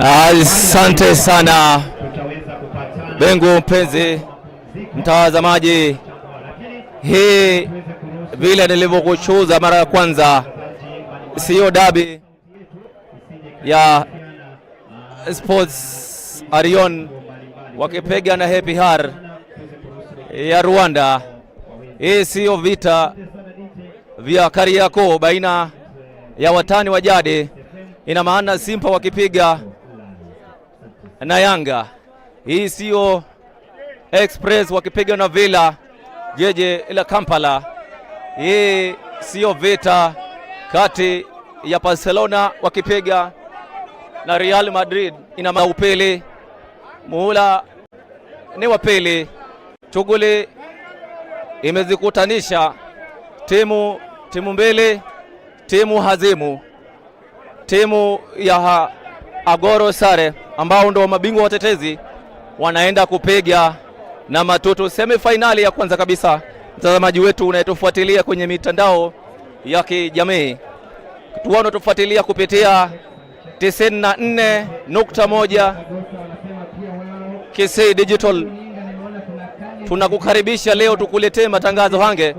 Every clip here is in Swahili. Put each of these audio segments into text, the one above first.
Asante sana Bengu, mpenzi mtazamaji, hii vile nilivyokuchuza mara ya kwanza, siyo dabi ya Sports Arion wakipiga na APR ya Rwanda. Hii siyo vita vya Kariakoo baina ya watani wa jadi, ina maana Simba wakipiga na Yanga. Hii siyo Express wakipiga na Villa jiji la Kampala. Hii siyo vita kati ya Barcelona wakipiga na Real Madrid. Ina maana upili, muhula ni wa pili. Shughuli imezikutanisha timu mbili, timu hazimu, timu ya Agoro Sare ambao ndio mabingwa watetezi wanaenda kupiga na Matutu semifinali ya kwanza kabisa. Mtazamaji wetu unayetufuatilia kwenye mitandao ya kijamii, tufuatilia kupitia 94.1 Kisii Digital, tunakukaribisha leo tukuletee matangazo hange,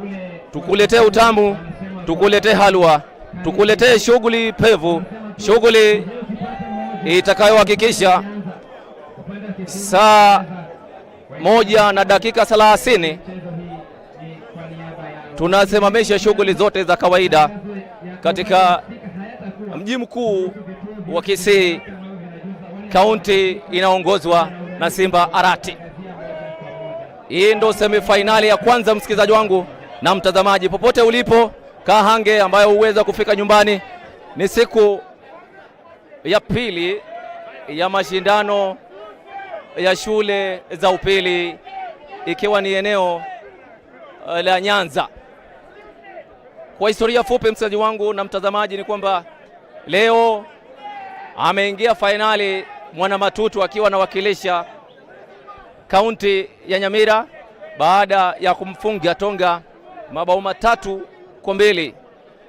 tukuletee utamu, tukuletee halwa, tukuletee shughuli pevu, shughuli itakayohakikisha saa 1:30 tunasimamisha shughuli zote za kawaida katika mji mkuu wa Kisii, kaunti inaongozwa na Simba Arati. Hii ndo semifinali ya kwanza, msikilizaji wangu na mtazamaji, popote ulipo, Kahange ambayo huweza kufika nyumbani. Ni siku ya pili ya mashindano ya shule za upili ikiwa ni eneo la Nyanza. Kwa historia fupi, msikilizaji wangu na mtazamaji, ni kwamba leo ameingia fainali Mwana Matutu akiwa anawakilisha kaunti ya Nyamira baada ya kumfunga Tonga mabao 3-2.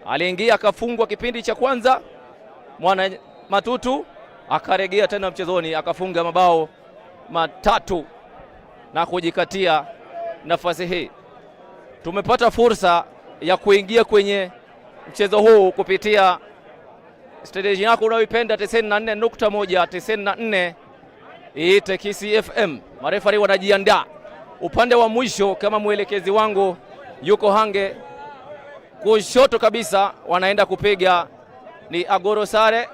Aliingia akafungwa kipindi cha kwanza, Mwana Matutu akarejea tena mchezoni akafunga mabao 3 na kujikatia nafasi hii. Tumepata fursa ya kuingia kwenye mchezo huu kupitia station yako unayoipenda 94.1 94 iite Kisii FM. Marefari wanajiandaa upande wa mwisho, kama mwelekezi wangu yuko hange kushoto kabisa, wanaenda kupiga ni Agoro Sare,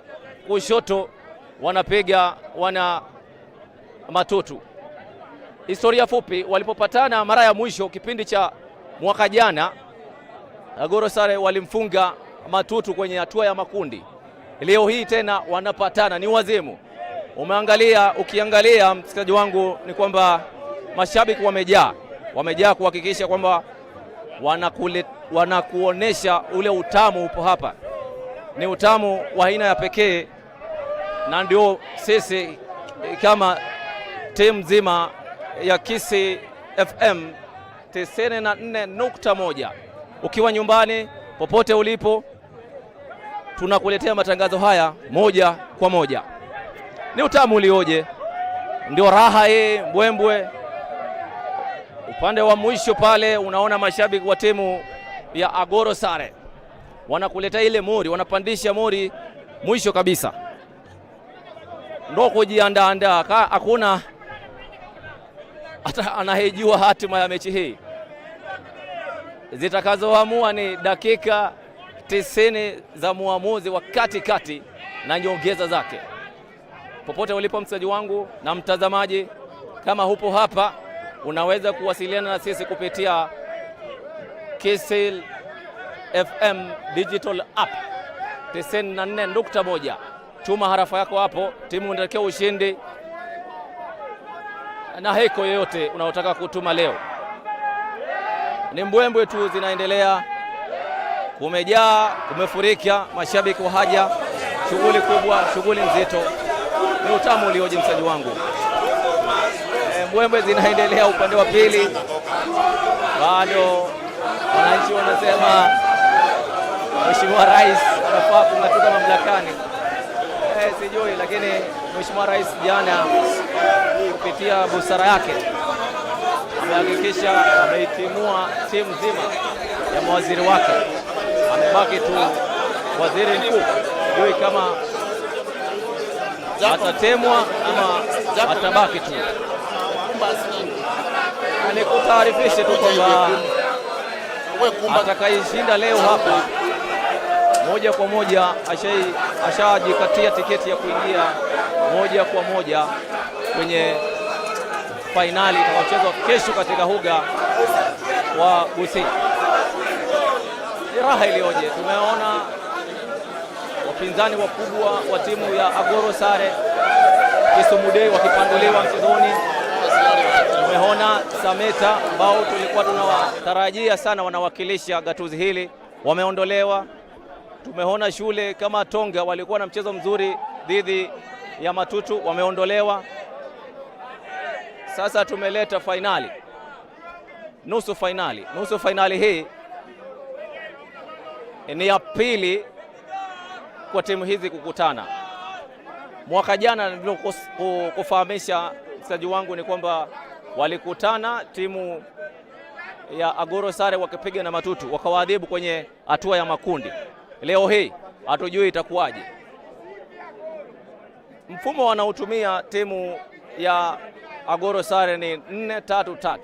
kushoto wanapiga wana Matutu. Historia fupi, walipopatana mara ya mwisho kipindi cha mwaka jana, Agoro Sare walimfunga Matutu kwenye hatua ya makundi. Leo hii tena wanapatana, ni wazimu. Umeangalia, ukiangalia msikilizaji wangu, ni kwamba mashabiki wamejaa, wamejaa kuhakikisha kwamba wanakuonesha ule utamu upo hapa. Ni utamu wa aina ya pekee, na ndio sisi kama timu nzima ya Kisii FM 94.1, ukiwa nyumbani popote ulipo, tunakuletea matangazo haya moja kwa moja. Ni utamu ulioje, ndio raha hii mbwembwe. Upande wa mwisho pale unaona mashabiki wa timu ya Agoro Sare wanakuletea ile mori, wanapandisha mori mwisho kabisa, ndo kujiandaa. Hakuna hata anayejua hatima ya mechi hii. Zitakazoamua ni dakika 90 za muamuzi wa katikati na nyongeza zake. Popote ulipo msikilizaji wangu na mtazamaji, kama hupo hapa, unaweza kuwasiliana na sisi kupitia Kisii FM Digital App 94.1. Tuma harafa yako hapo, timu inatakiwa ushindi na heko yoyote unaotaka kutuma leo. Ni mbwembwe tu zinaendelea, kumejaa, kumefurika mashabiki wa haja, shughuli kubwa, shughuli nzito. Ni utamu ulioje msaji wangu. Mbwembwe zinaendelea upande wa pili, bado wananchi wanasema Mheshimiwa Rais anafaa kung'atuka mamlakani. Sijui, lakini Mheshimiwa Rais jana kupitia busara yake amehakikisha ameitimua timu nzima ya mawaziri wake, amebaki tu waziri mkuu. Sijui kama atatemwa ama atabaki tu. Nikutaarifishe tu kwamba atakayeshinda leo hapa moja kwa moja ashajikatia tiketi ya kuingia moja kwa moja kwenye fainali itakayochezwa kesho katika uga wa Gusii. Ni raha iliyoje! Tumeona wapinzani wakubwa wa timu ya Agoro Sare Kisumu Day wakipanduliwa mchezoni. Tumeona Sameta ambao tulikuwa tunawatarajia sana wanawakilisha gatuzi hili wameondolewa. Tumeona shule kama Tonga walikuwa na mchezo mzuri dhidi ya Matutu wameondolewa. Sasa tumeleta fainali, nusu fainali. Nusu fainali hii ni ya pili kwa timu hizi kukutana. Mwaka jana nilivyo kufahamisha msikilizaji wangu ni kwamba walikutana timu ya Agoro Sare wakipiga na Matutu wakawaadhibu kwenye hatua ya makundi. Leo hii hatujui itakuwaje. Mfumo wanaotumia timu ya Agoro Sare ni 4-3-3,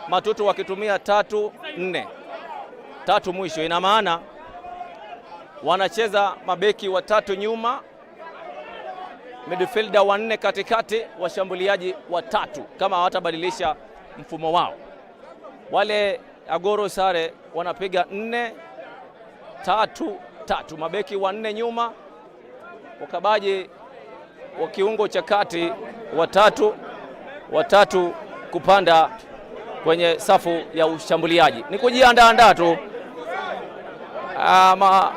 Matutu wakitumia 3-4-3 mwisho. Ina maana wanacheza mabeki watatu nyuma, midfielder wanne katikati, washambuliaji watatu, kama hawatabadilisha mfumo wao. Wale Agoro Sare wanapiga 4-3-3, mabeki wanne nyuma, wakabaji wa kiungo cha kati watatu watatu kupanda kwenye safu ya ushambuliaji. Ni kujiandaandaa tu, ama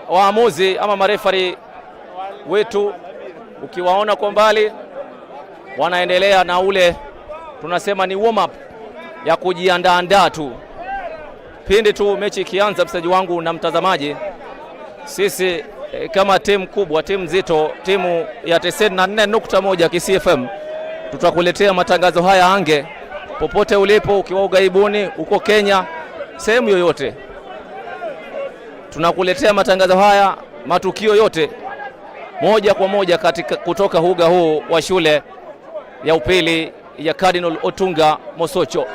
waamuzi ama marefari wetu ukiwaona kwa mbali wanaendelea na ule tunasema ni warm up ya kujiandaandaa tu. Pindi tu mechi ikianza, mchezaji wangu na mtazamaji, sisi kama timu kubwa, timu nzito, timu ya 94.1 Kisii FM tutakuletea matangazo haya ange popote ulipo, ukiwa ughaibuni, uko Kenya, sehemu yoyote, tunakuletea matangazo haya, matukio yote moja kwa moja katika kutoka uga huu wa shule ya upili ya Cardinal Otunga Mosocho.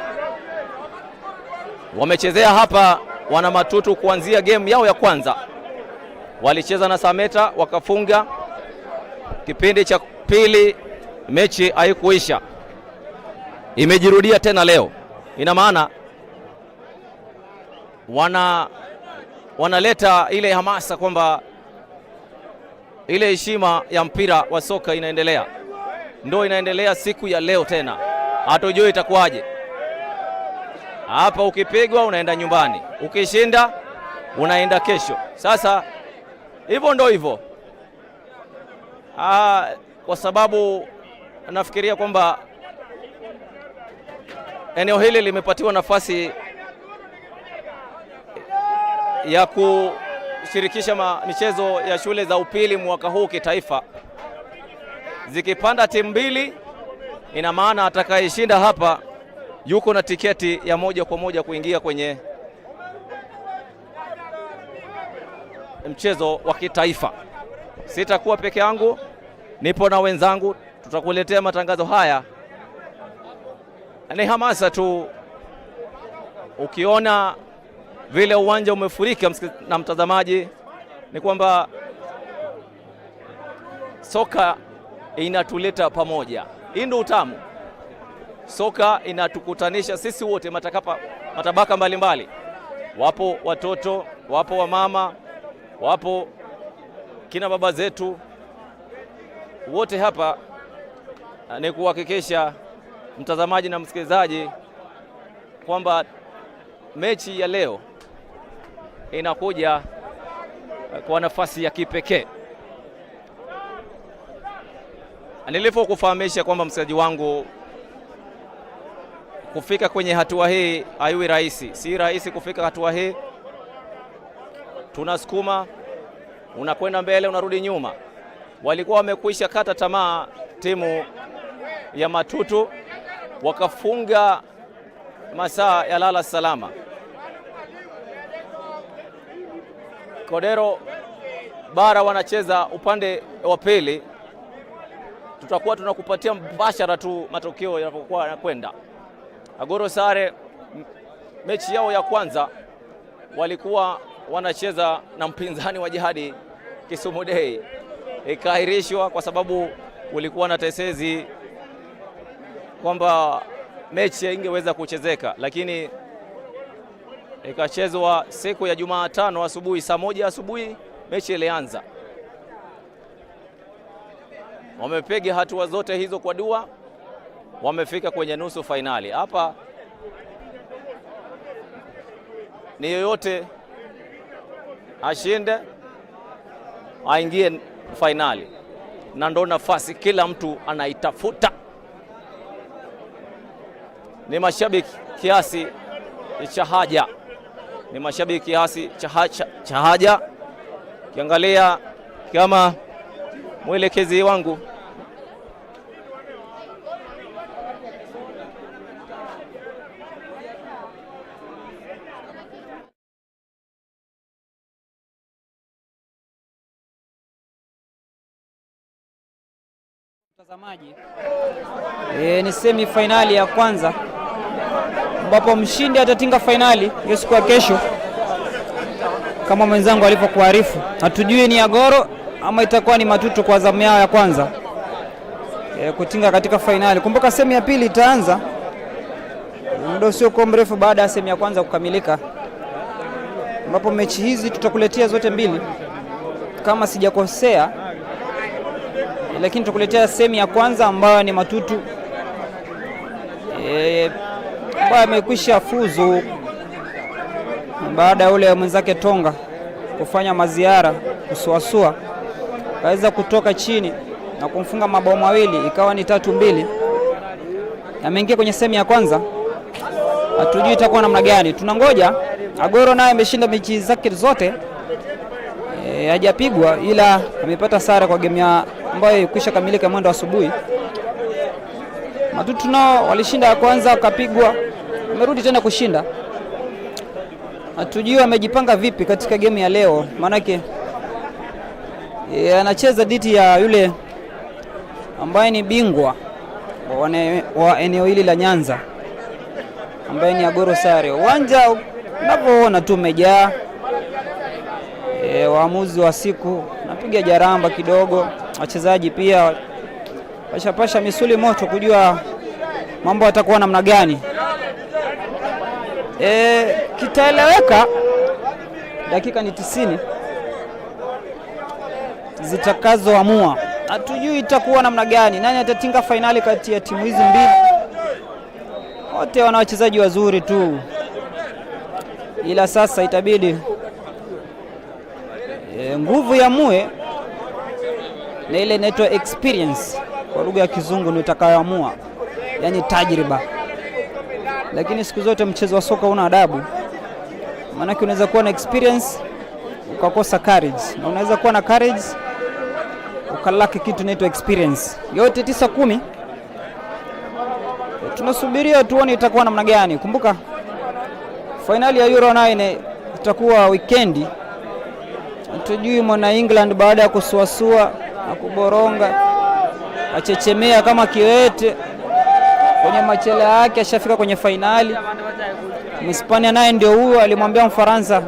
Wamechezea hapa wana Matutu kuanzia game yao ya kwanza, walicheza na Sameta wakafunga. Kipindi cha pili mechi haikuisha, imejirudia tena leo. Ina maana wanaleta ile hamasa kwamba ile heshima ya mpira wa soka inaendelea, ndo inaendelea siku ya leo tena, hatujui itakuwaje. Hapa ukipigwa unaenda nyumbani, ukishinda unaenda kesho. Sasa hivyo ndo hivyo. Kwa sababu nafikiria kwamba eneo hili limepatiwa nafasi ya kushirikisha michezo ya shule za upili mwaka huu kitaifa. Zikipanda timu mbili, ina maana atakayeshinda hapa yuko na tiketi ya moja kwa moja kuingia kwenye mchezo wa kitaifa. Sitakuwa peke yangu, nipo na wenzangu, tutakuletea matangazo haya. Ni hamasa tu, ukiona vile uwanja umefurika na mtazamaji, ni kwamba soka inatuleta pamoja. Hii ndio utamu. Soka inatukutanisha sisi wote matabaka mbalimbali. Wapo watoto, wapo wamama, wapo kina baba zetu, wote hapa ni kuhakikisha mtazamaji na msikilizaji kwamba mechi ya leo inakuja kwa nafasi ya kipekee. Nilivyokufahamisha kwamba msikilizaji wangu, kufika kwenye hatua hii haiwi rahisi, si rahisi kufika hatua hii. Tunasukuma Unakwenda mbele, unarudi nyuma. Walikuwa wamekwisha kata tamaa timu ya Matutu, wakafunga masaa ya lala salama. Kodero Bara wanacheza upande wa pili, tutakuwa tunakupatia mbashara tu matokeo yanapokuwa yanakwenda. Agoro Sare mechi yao ya kwanza walikuwa wanacheza na mpinzani wa jihadi Kisumu Day, ikaahirishwa kwa sababu kulikuwa na tetesi kwamba mechi ingeweza kuchezeka, lakini ikachezwa siku ya Jumatano asubuhi saa 1 asubuhi mechi ilianza. Wamepiga hatua zote hizo kwa dua, wamefika kwenye nusu fainali. Hapa ni yoyote ashinde aingie fainali, na ndo nafasi kila mtu anaitafuta. Ni mashabiki kiasi cha haja, ni mashabiki kiasi cha haja. Kiangalia kama mwelekezi wangu mtazamaji, ni semi fainali ya kwanza ambapo mshindi atatinga fainali hiyo siku ya kesho, kama mwenzangu alivyokuarifu. Hatujui ni Agoro ama itakuwa ni Matutu kwa zamu yao ya kwanza kutinga katika fainali. Kumbuka semi ya pili itaanza muda usiokuwa mrefu baada ya semi ya kwanza kukamilika, ambapo mechi hizi tutakuletea zote mbili kama sijakosea, lakini tutakuletea semi ya kwanza ambayo ni Matutu ambayo amekwisha fuzu baada ya ule mwenzake Tonga kufanya maziara kusuasua, kaweza kutoka chini na kumfunga mabao mawili, ikawa ni 3-2. Ameingia kwenye semi ya kwanza, hatujui itakuwa namna gani, tunangoja. Agoro naye ameshinda mechi zake zote, hajapigwa ila amepata sare kwa game ya ambayo ilikwisha kamilika mwendo asubuhi. Matutu nao walishinda ya kwanza wakapigwa, wamerudi tena kushinda. Hatujui amejipanga vipi katika game ya leo, maanake anacheza dhidi ya yule ambaye ni bingwa wa eneo hili la Nyanza ambaye ni Agoro Sare. Uwanja unavyoona tu umejaa, waamuzi wa siku napiga jaramba kidogo, wachezaji pia pashapasha misuli moto kujua mambo yatakuwa namna gani. Kitaeleweka dakika ni 90 zitakazoamua. Hatujui itakuwa namna gani, nani atatinga fainali kati ya timu hizi mbili. Wote wana wachezaji wazuri tu, ila sasa itabidi nguvu ya mue na ile inaitwa experience kwa lugha ya Kizungu ndio itakayoamua, yani tajriba. Lakini siku zote mchezo wa soka una adabu, maanake unaweza kuwa na experience ukakosa courage, na unaweza kuwa na courage ukalaki kitu inaitwa experience. Yote 9 10, tunasubiria tuone itakuwa namna gani. Kumbuka fainali ya Euro 9 itakuwa weekendi. Hatujui mwana England baada ya kusuasua na kuboronga achechemea kama kiwete kwenye machela yake, ashafika kwenye fainali. Mhispania naye ndio huyo alimwambia Mfaransa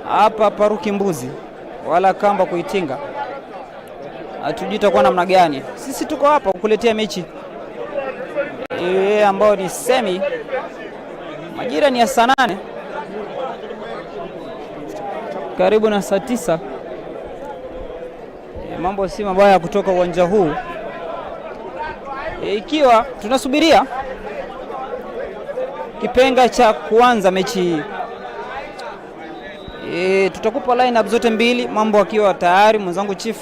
hapa paruki mbuzi wala kamba kuitinga. Hatujui itakuwa namna gani. Sisi tuko hapa kukuletea mechi ambayo ni semi. Majira ni ya saa 8 karibu na saa 9. Mambo si mabaya kutoka uwanja huu, ikiwa tunasubiria kipenga cha kuanza mechi hii. Tutakupa lineup zote mbili, mambo akiwa tayari. Mwenzangu Chief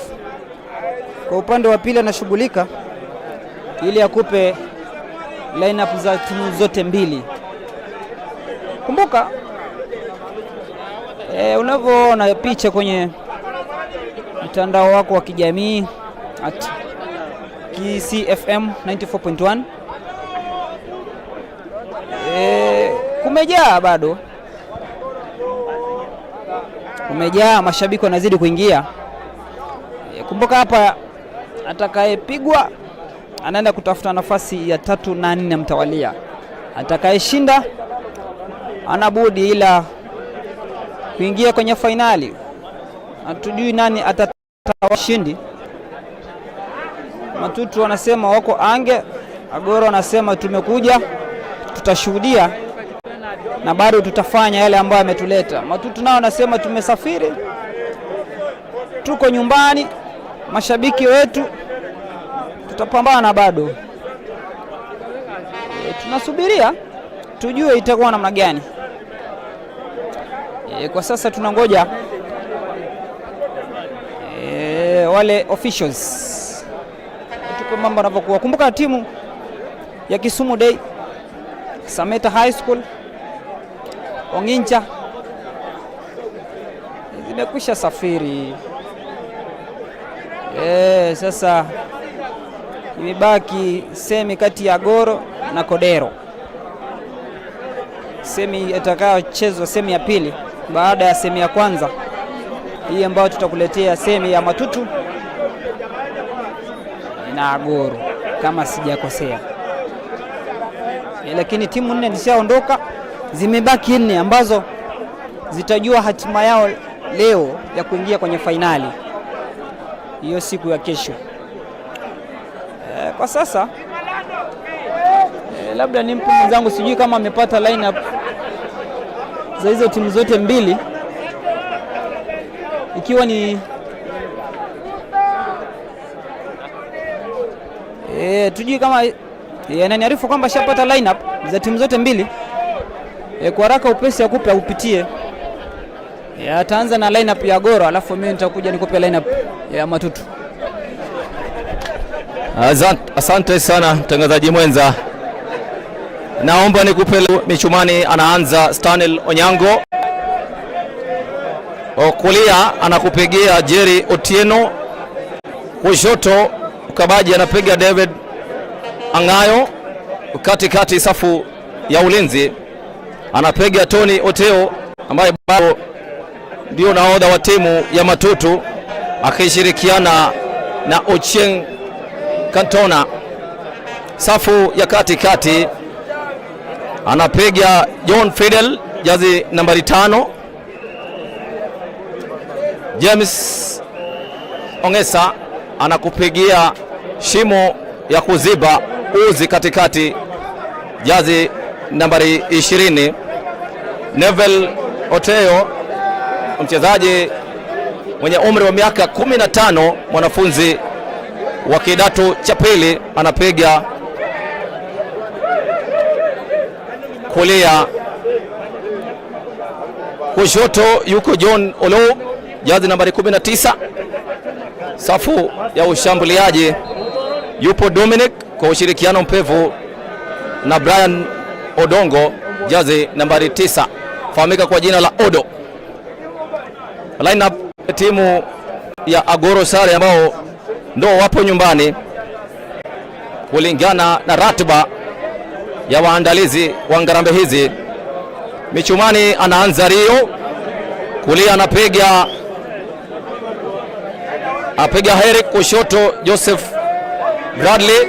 kwa upande wa pili anashughulika ili akupe lineup za timu zote mbili. Kumbuka unavyoona picha kwenye mtandao wako wa kijamii at KCFM 94.1. Kumejaa bado, kumejaa, mashabiki wanazidi kuingia. Kumbuka hapa atakayepigwa anaenda kutafuta nafasi ya tatu na nne mtawalia, atakayeshinda anabudi ila kuingia kwenye fainali. Hatujui nani atawashindi. Matutu wanasema wako ange, Agoro wanasema tumekuja, tutashuhudia na bado tutafanya yale ambayo ametuleta. Matutu nao wanasema tumesafiri, tuko nyumbani, mashabiki wetu, tutapambana bado. Tunasubiria tujue itakuwa namna gani. Kwa sasa tunangoja wale officials tupe mambo yanavyokuwa. Kumbuka timu ya Kisumu Day, Sameta High School, Ongincha zimekwisha safiri. Sasa imebaki semi kati ya Goro na Kodero, semi itakayochezwa semi ya pili baada ya semi ya kwanza hii ambayo tutakuletea semi ya Matutu na Agoro kama sijakosea. Lakini timu nne zishaondoka, zimebaki nne ambazo zitajua hatima yao leo ya kuingia kwenye fainali hiyo siku ya kesho. Kwa sasa labda nimpe mwenzangu, sijui kama amepata lineup za hizo timu zote mbili, ikiwa ni tujui kama ananiarifu kwamba shapata lineup za timu zote mbili. Kwa haraka upesi akupe aupitie. Ataanza na lineup ya Goro alafu mimi nitakuja nikupe lineup ya Matutu. Asante sana mtangazaji mwenza. Naomba nikupe michumani. Anaanza Stanley Onyango, kulia anakupigia Jerry Otieno, kushoto ukabaji anapiga David Angayo, katikati safu ya ulinzi anapiga Tony Oteo ambaye bado ndio nahodha wa timu ya Matutu akishirikiana na Ochieng Kantona. Safu ya katikati anapiga John Fidel jazi nambari 5, James Ongesa anakupigia shimo ya kuziba uzi katikati, jazi nambari 20. Neville Oteo mchezaji mwenye umri wa miaka 15, mwanafunzi wa kidato cha pili, anapiga kulia. Kushoto yuko John Olo, jazi nambari 19. Safu ya ushambuliaji yupo Dominic kwa ushirikiano mpevu na Brian Odongo, jazi nambari 9, fahamika kwa jina la Odo. Lineup timu ya Agoro Sare ambao ndo wapo nyumbani kulingana na ratiba ya waandalizi wa ngarambe hizi. Michumani anaanza Rio, kulia anapiga Herrick, kushoto Joseph Bradley,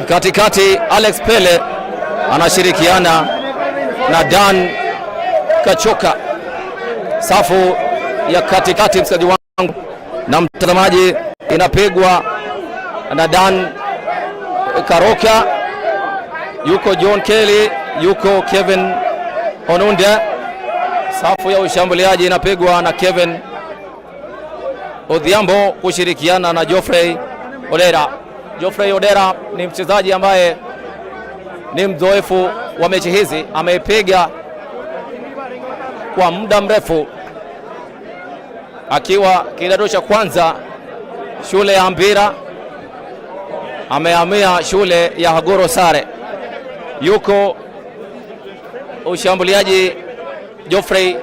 katikati Alex Pele anashirikiana na Dan Kachoka. Safu ya katikati, msikilizaji wangu na mtazamaji, inapigwa na Dan Karoka, yuko John Kelly, yuko Kevin Onunde. Safu ya ushambuliaji inapigwa na Kevin Odhiambo kushirikiana na Geoffrey Odera. Geoffrey Odera ni mchezaji ambaye ni mzoefu wa mechi hizi, ameipiga kwa muda mrefu akiwa kidato cha kwanza shule ya Ambira, amehamia shule ya Hagoro Sare. Yuko ushambuliaji Geoffrey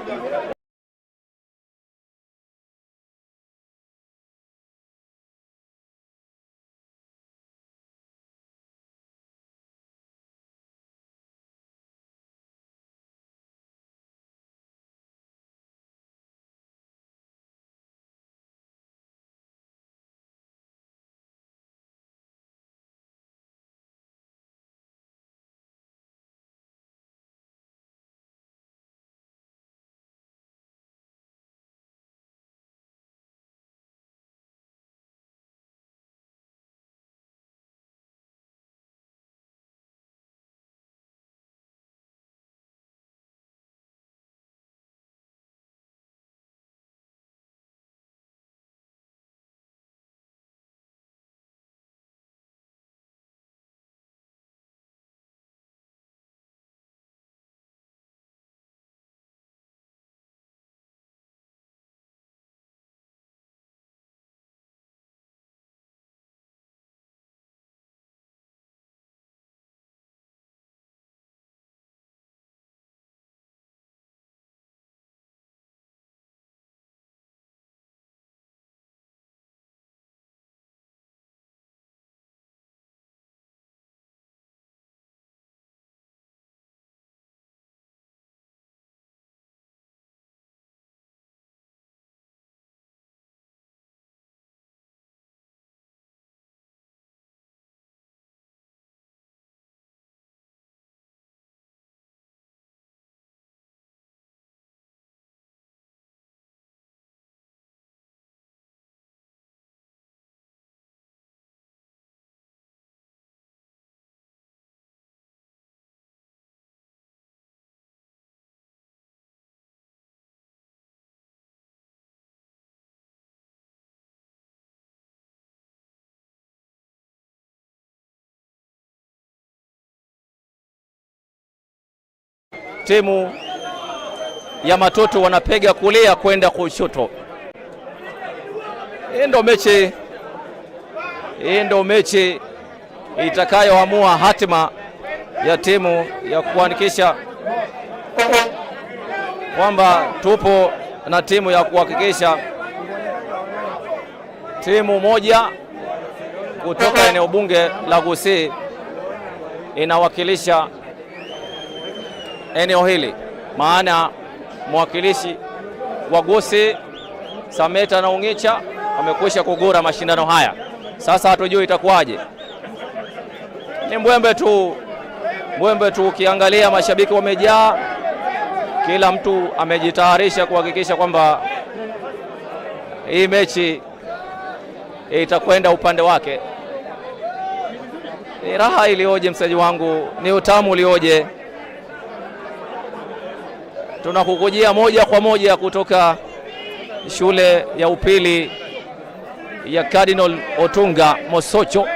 Timu ya Matutu wanapiga kulia kwenda kushoto. Hii ndo mechi, hii ndo mechi itakayoamua hatima ya timu ya kuhakikisha kwamba tupo na timu ya kuhakikisha timu moja kutoka eneo bunge la Gusii inawakilisha eneo hili, maana mwakilishi wa Gusii Sameta na Ung'icha wamekwisha kugura mashindano haya. Sasa hatujui itakuwaje, ni mbwembe tu, mbwembe tu. Ukiangalia mashabiki wamejaa, kila mtu amejitayarisha kuhakikisha kwamba hii mechi itakwenda upande wake. Ni raha iliyoje, msaji wangu, ni utamu ulioje. Tunakukujia moja kwa moja kutoka shule ya upili ya Cardinal Otunga Mosocho,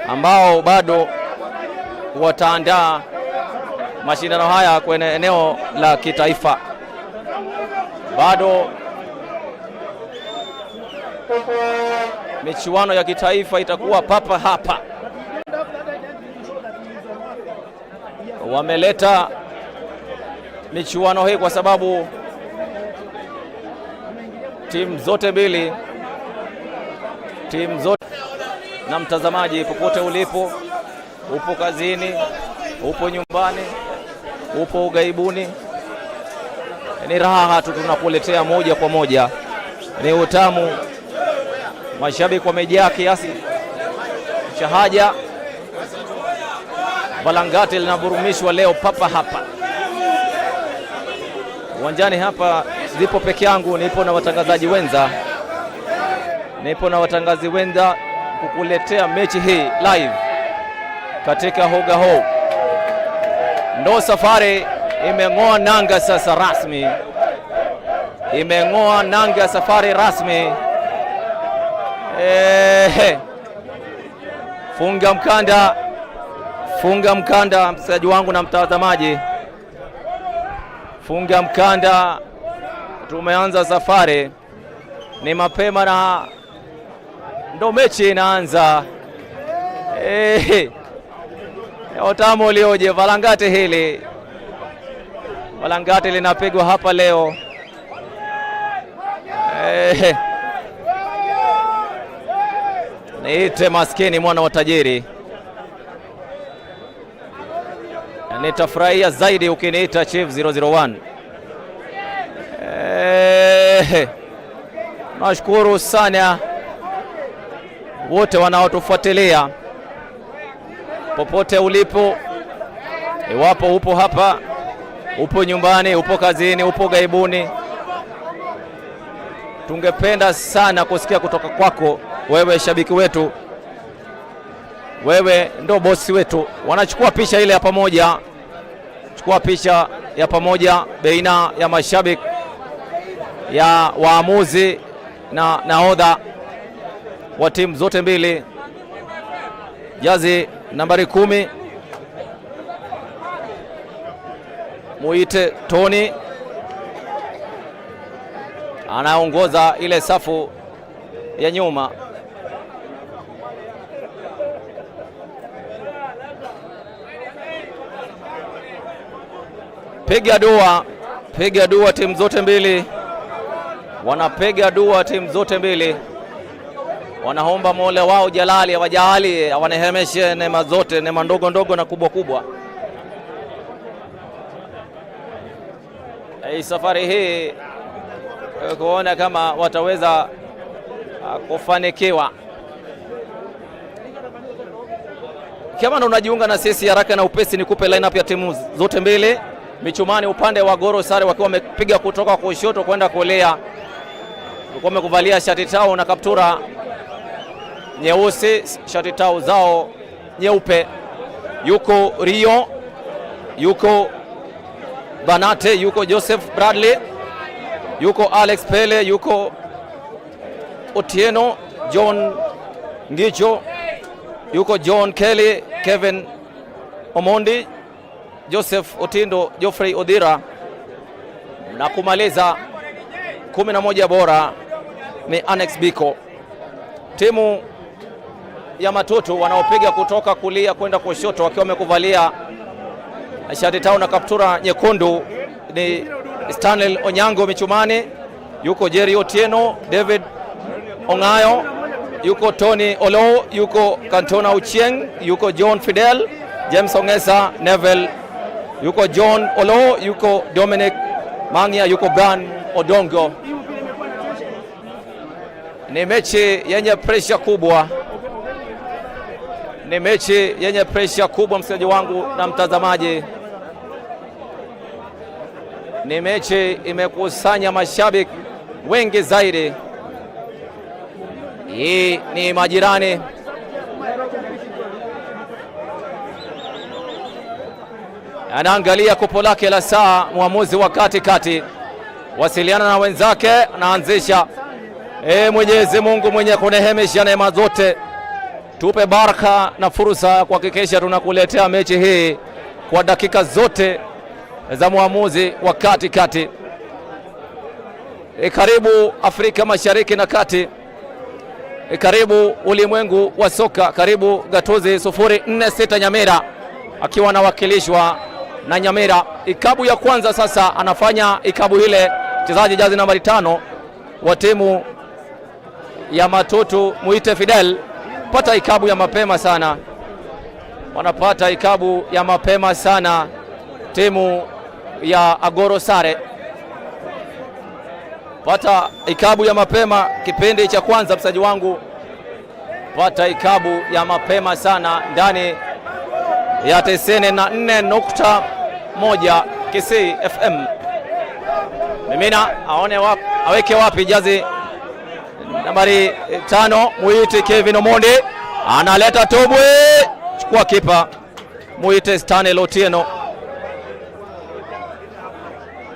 ambao bado wataandaa mashindano haya kwenye eneo la kitaifa. Bado michuano ya kitaifa itakuwa papa hapa. Wameleta michuano hii kwa sababu timu zote mbili, timu zote. Na mtazamaji, popote ulipo, upo kazini, upo nyumbani, upo ugaibuni, ni raha tu tunakuletea moja kwa moja, ni utamu. Mashabiki wamejaa kiasi cha haja. Balangati linavurumishwa leo papa hapa uwanjani hapa. Zipo peke yangu, nipo na watangazaji wenza, nipo na watangazaji wenza kukuletea mechi hii live katika Hoga Ho. Ndo safari imeng'oa nanga sasa rasmi, imeng'oa nanga safari rasmi. Funga mkanda, funga mkanda msikilizaji wangu na mtazamaji, funga mkanda. Tumeanza safari, ni mapema na ndo mechi inaanza. Utamu ulioje! Valangati hili, Valangati linapigwa hapa leo. Niite maskini mwana wa tajiri, nitafurahia zaidi ukiniita Chief 001. Nashukuru sana wote wanaotufuatilia popote ulipo, iwapo upo hapa, upo nyumbani, upo kazini, upo gaibuni, tungependa sana kusikia kutoka kwako wewe, shabiki wetu, wewe ndo bosi wetu. Wanachukua picha ile ya pamoja, chukua picha ya pamoja baina ya mashabiki ya waamuzi na nahodha wa timu zote mbili. Jazi nambari 10 muite Tony anaongoza ile safu ya nyuma. Piga dua, piga dua, timu zote mbili wanapiga dua, timu zote mbili wanaomba Mola wao Jalali awajali awanehemeshe neema zote, neema ndogo ndogo na kubwa kubwa. Safari hii kuona kama wataweza kufanikiwa. Kama unajiunga na sisi haraka na upesi, nikupe lineup ya timu zote mbili. Michumani upande wa Goro sare wakiwa wamepiga kutoka kushoto kwenda kulia, wakiwa wamekuvalia shati tao na kaptura nyeusi, shati tao zao nyeupe. Yuko Rio, yuko Banate, yuko Joseph Bradley, yuko Alex Pele, yuko Otieno John Ngicho, yuko John Kelly, Kevin Omondi, Joseph Otindo, Geoffrey Odhira na kumaliza 11 bora ni Annex Biko. Timu ya Matutu wanaopiga kutoka kulia kwenda kushoto wakiwa wamekuvalia shati tao na kaptura nyekundu ni Stanley Onyango Michumani, yuko Jerry Otieno, David Ongayo, yuko Tony Olo, yuko Kantona Uchieng, yuko John Fidel, James Ongesa, Neville, yuko John Olo, yuko Dominic Mangia, yuko Brian Odongo. Ni mechi yenye presha kubwa, ni mechi yenye presha kubwa, msikilizaji wangu na mtazamaji. Ni mechi imekusanya mashabiki wengi zaidi. Hii ni majirani. Anaangalia kopo lake la saa, mwamuzi wa katikati wasiliana na wenzake, anaanzisha. Mwenyezi Mungu mwenye kunehemesha neema zote, tupe baraka na fursa ya kuhakikisha tunakuletea mechi hii kwa dakika zote za mwamuzi wa katikati. Karibu Afrika Mashariki na Kati, karibu ulimwengu wa soka, karibu Gatuzi 046 Nyamira akiwa anawakilishwa na Nyamira. Ikabu ya kwanza sasa anafanya ikabu ile mchezaji jazi nambari 5 wa timu ya Matutu muite Fidel, pata ikabu ya mapema sana, wanapata ikabu ya mapema sana timu ya Agoro Sare, pata ikabu ya mapema kipindi cha kwanza, msaji wangu, pata ikabu ya mapema sana ndani ya 94.1 Kisii FM. Mimina aone wapi, aweke wapi jazi nambari 5 muite Kevin Omondi, analeta tobwe, chukua kipa muite Stanley Otieno.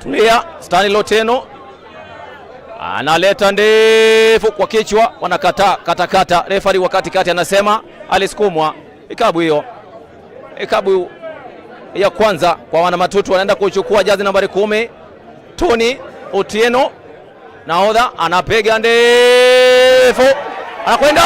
Tulia, Stanley Otieno analeta ndefu kwa kichwa, wanakataa katakata. Refari wa katikati anasema alisukumwa. Ikabu hiyo, ikabu ya kwanza kwa wana Matutu, wanaenda kuchukua jazi nambari 10 Tony Otieno. Nahodha anapiga ndefu, anakwenda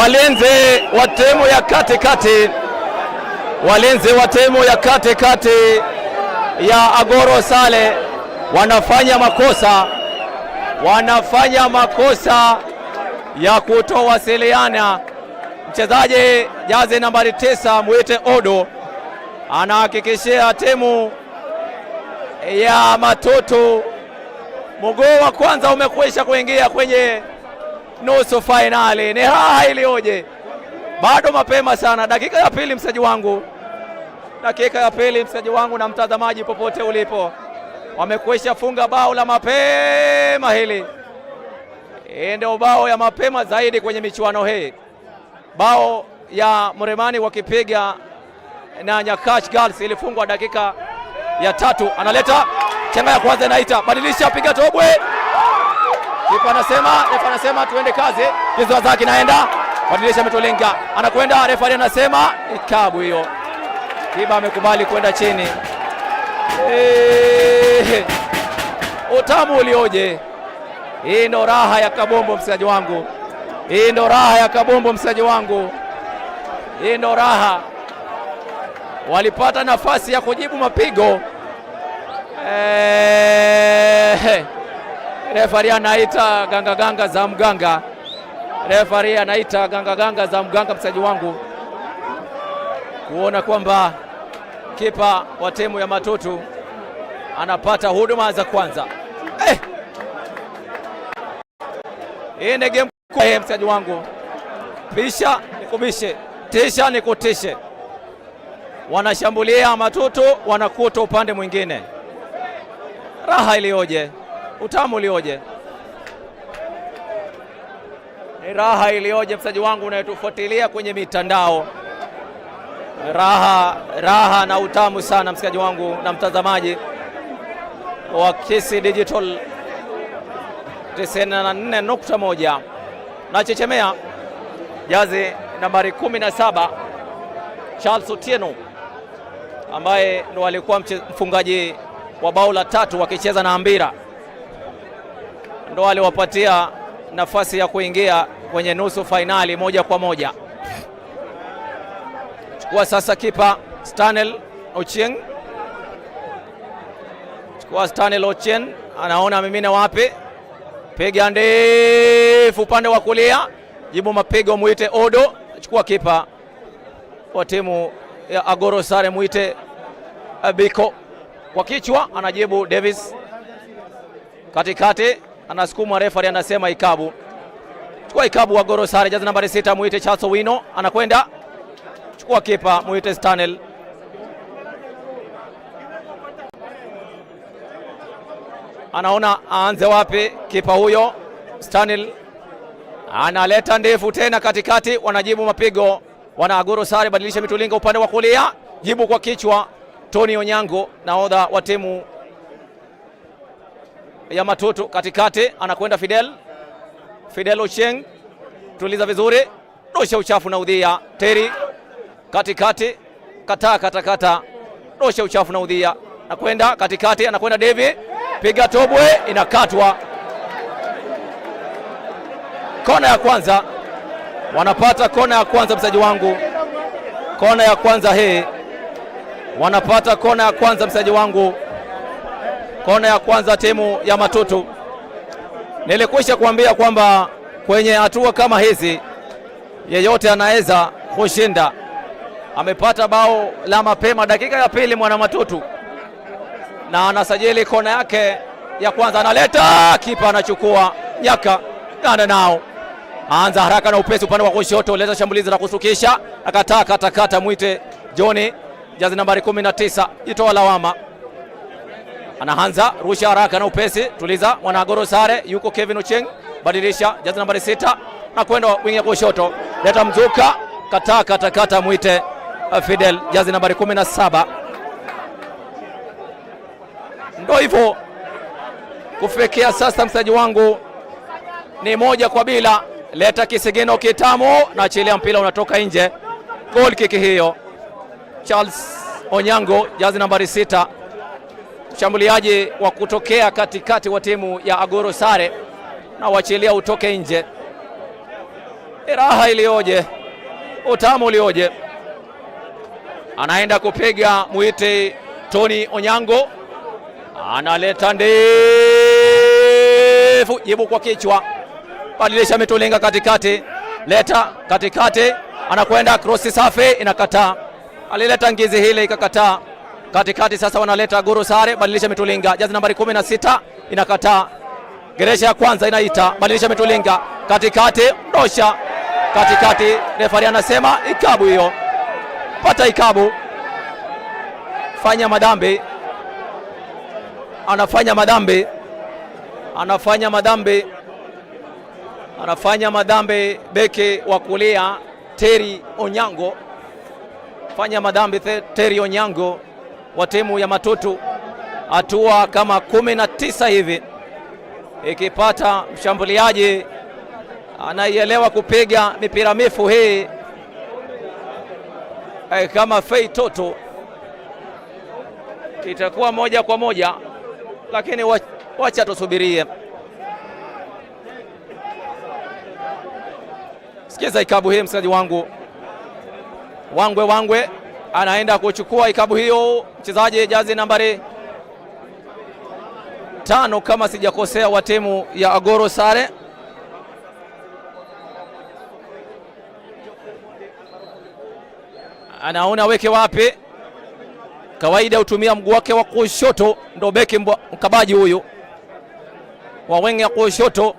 walinzi wa timu ya katikati, walinzi wa timu ya katikati ya Agoro Sale wanafanya makosa, wanafanya makosa ya kutowasiliana. Mchezaji jazi nambari 9 muite Odo anahakikishia timu ya Matutu mguu wa kwanza umekwisha kuingia kwenye nusu finali. Ni raha iliyoje! Bado mapema sana, dakika ya pili msaji wangu, dakika ya pili msaji wangu na mtazamaji popote ulipo, wamekwisha funga bao la mapema hili. Ndio bao ya mapema zaidi kwenye michuano hii, bao ya Mremani wakipiga na Nyakach Girls ilifungwa dakika ya 3. Analeta chenga ya kwanza, inaita badilisha, piga tobwe, kipa anasema, refa anasema tuende kazi. Kizo zake naenda badilisha, ametolenga, anakwenda, refa anasema ikabu hiyo, kiba amekubali kwenda chini. Utamu ulioje! Hii ndo raha ya kabombo msaji wangu, hii ndo raha ya kabombo msaji wangu, hii ndo raha. Walipata nafasi ya kujibu mapigo. Refari anaita ganga ganga za mganga, refari anaita ganga ganga za mganga msaji wangu, kuona kwamba kipa wa timu ya Matutu anapata huduma za kwanza. Hii ni game kubwa msaji wangu, pisha nikubishe, tisha nikutishe. Wanashambulia Matutu, wanakuta upande mwingine. Raha iliyoje, utamu ulioje! Ni raha iliyoje msaji wangu unayetufuatilia kwenye mitandao. Raha, raha na utamu sana msikaji wangu na mtazamaji. wa Kisii Digital 94.1 na chechemea jazi nambari 17 Charles Otieno ambaye ndo alikuwa mfungaji wa bao la tatu wakicheza na Ambira, ndo aliwapatia nafasi ya kuingia kwenye nusu fainali moja kwa moja. Chukua sasa kipa Stanley Ochieng, chukua Stanley Ochieng, anaona mimina wapi, piga ndefu upande wa kulia, jibu mapigo, muite Odo. Chukua kipa wa timu ya Agoro Sare, muite Biko kwa kichwa, anajibu Davis katikati, anasukuma, refari anasema ikabu. Chukua ikabu Agoro Sare, jazi nambari 6 muite Charles Owino, anakwenda chukua kipa muite Stanley. Anaona aanze wapi kipa huyo Stanley, analeta ndefu tena katikati, wanajibu mapigo wana Agoro Sare, badilisha mitulinga upande wa kulia, jibu kwa kichwa Tony Onyango, nahodha wa timu ya Matutu. Katikati anakwenda Fidel, Fidel Ochieng, tuliza vizuri, dosha uchafu na udhia. Terry katikati, kataa katakata, dosha uchafu na udhia, anakwenda katikati, anakwenda Devi, piga tobwe, inakatwa. Kona ya kwanza wanapata kona ya kwanza, msaji wangu, kona ya kwanza hii wanapata kona ya kwanza, msaji wangu, kona ya kwanza timu ya Matutu. Nilikwisha kuambia kwamba kwenye hatua kama hizi yeyote anaweza kushinda. Amepata bao la mapema dakika ya pili mwana Matutu, na anasajili kona yake ya kwanza, analeta kipa anachukua nyaka ganda nao anza haraka na upesi upande wa kushoto, leta shambulizi la kusukisha, akataa katakata, mwite Johnny, jazi nambari 19, itoa lawama, anaanza rusha haraka na upesi, tuliza mwana Sare, yuko Kevin Ocheng, badilisha jazi nambari 6 na kwenda wingi ya kushoto, leta mzuka, kataa katakata, mwite Fidel, jazi nambari 17. Ndio hivyo kufikia sasa, msaji wangu ni 1-0. Leta kisigino kitamu na achilia mpira unatoka nje. Goal kick hiyo, Charles Onyango, jazi nambari 6, mshambuliaji wa kutokea katikati wa timu ya Agoro Sare, na uachilia utoke nje. Raha ilioje, utamu ulioje! Anaenda kupiga mwite Tony Onyango, analeta ndefu, jibu kwa kichwa, badilisha mitulinga katikati, leta katikati, anakwenda krosi safi, inakataa. Alileta ngizi hile ikakataa. Katikati sasa wanaleta Agoro Sare, badilisha mitulinga, jazi nambari 16 inakataa. Geresha ya kwanza inaita, badilisha mitulinga katikati, ndosha katikati, refari anasema ikabu hiyo, pata ikabu, fanya madhambi, anafanya madhambi, anafanya madhambi, anafanya madhambi beki wa kulia Terry Onyango, fanya madhambi Terry Onyango wa timu ya Matutu. Hatua kama 19 hivi, ikipata mshambuliaji anaielewa kupiga mipira mifu hii kama Fei Toto, itakuwa 1-1, lakini wacha tusubirie. Sikiza ikabu hii msikilizaji wangu. Wangwe Wangwe anaenda kuchukua ikabu hiyo, mchezaji jazi nambari 5 kama sijakosea wa timu ya Agoro Sare. Anaona weke wapi, kawaida hutumia mguu wake wa kushoto, ndo beki mkabaji huyu wa wenge ya kushoto.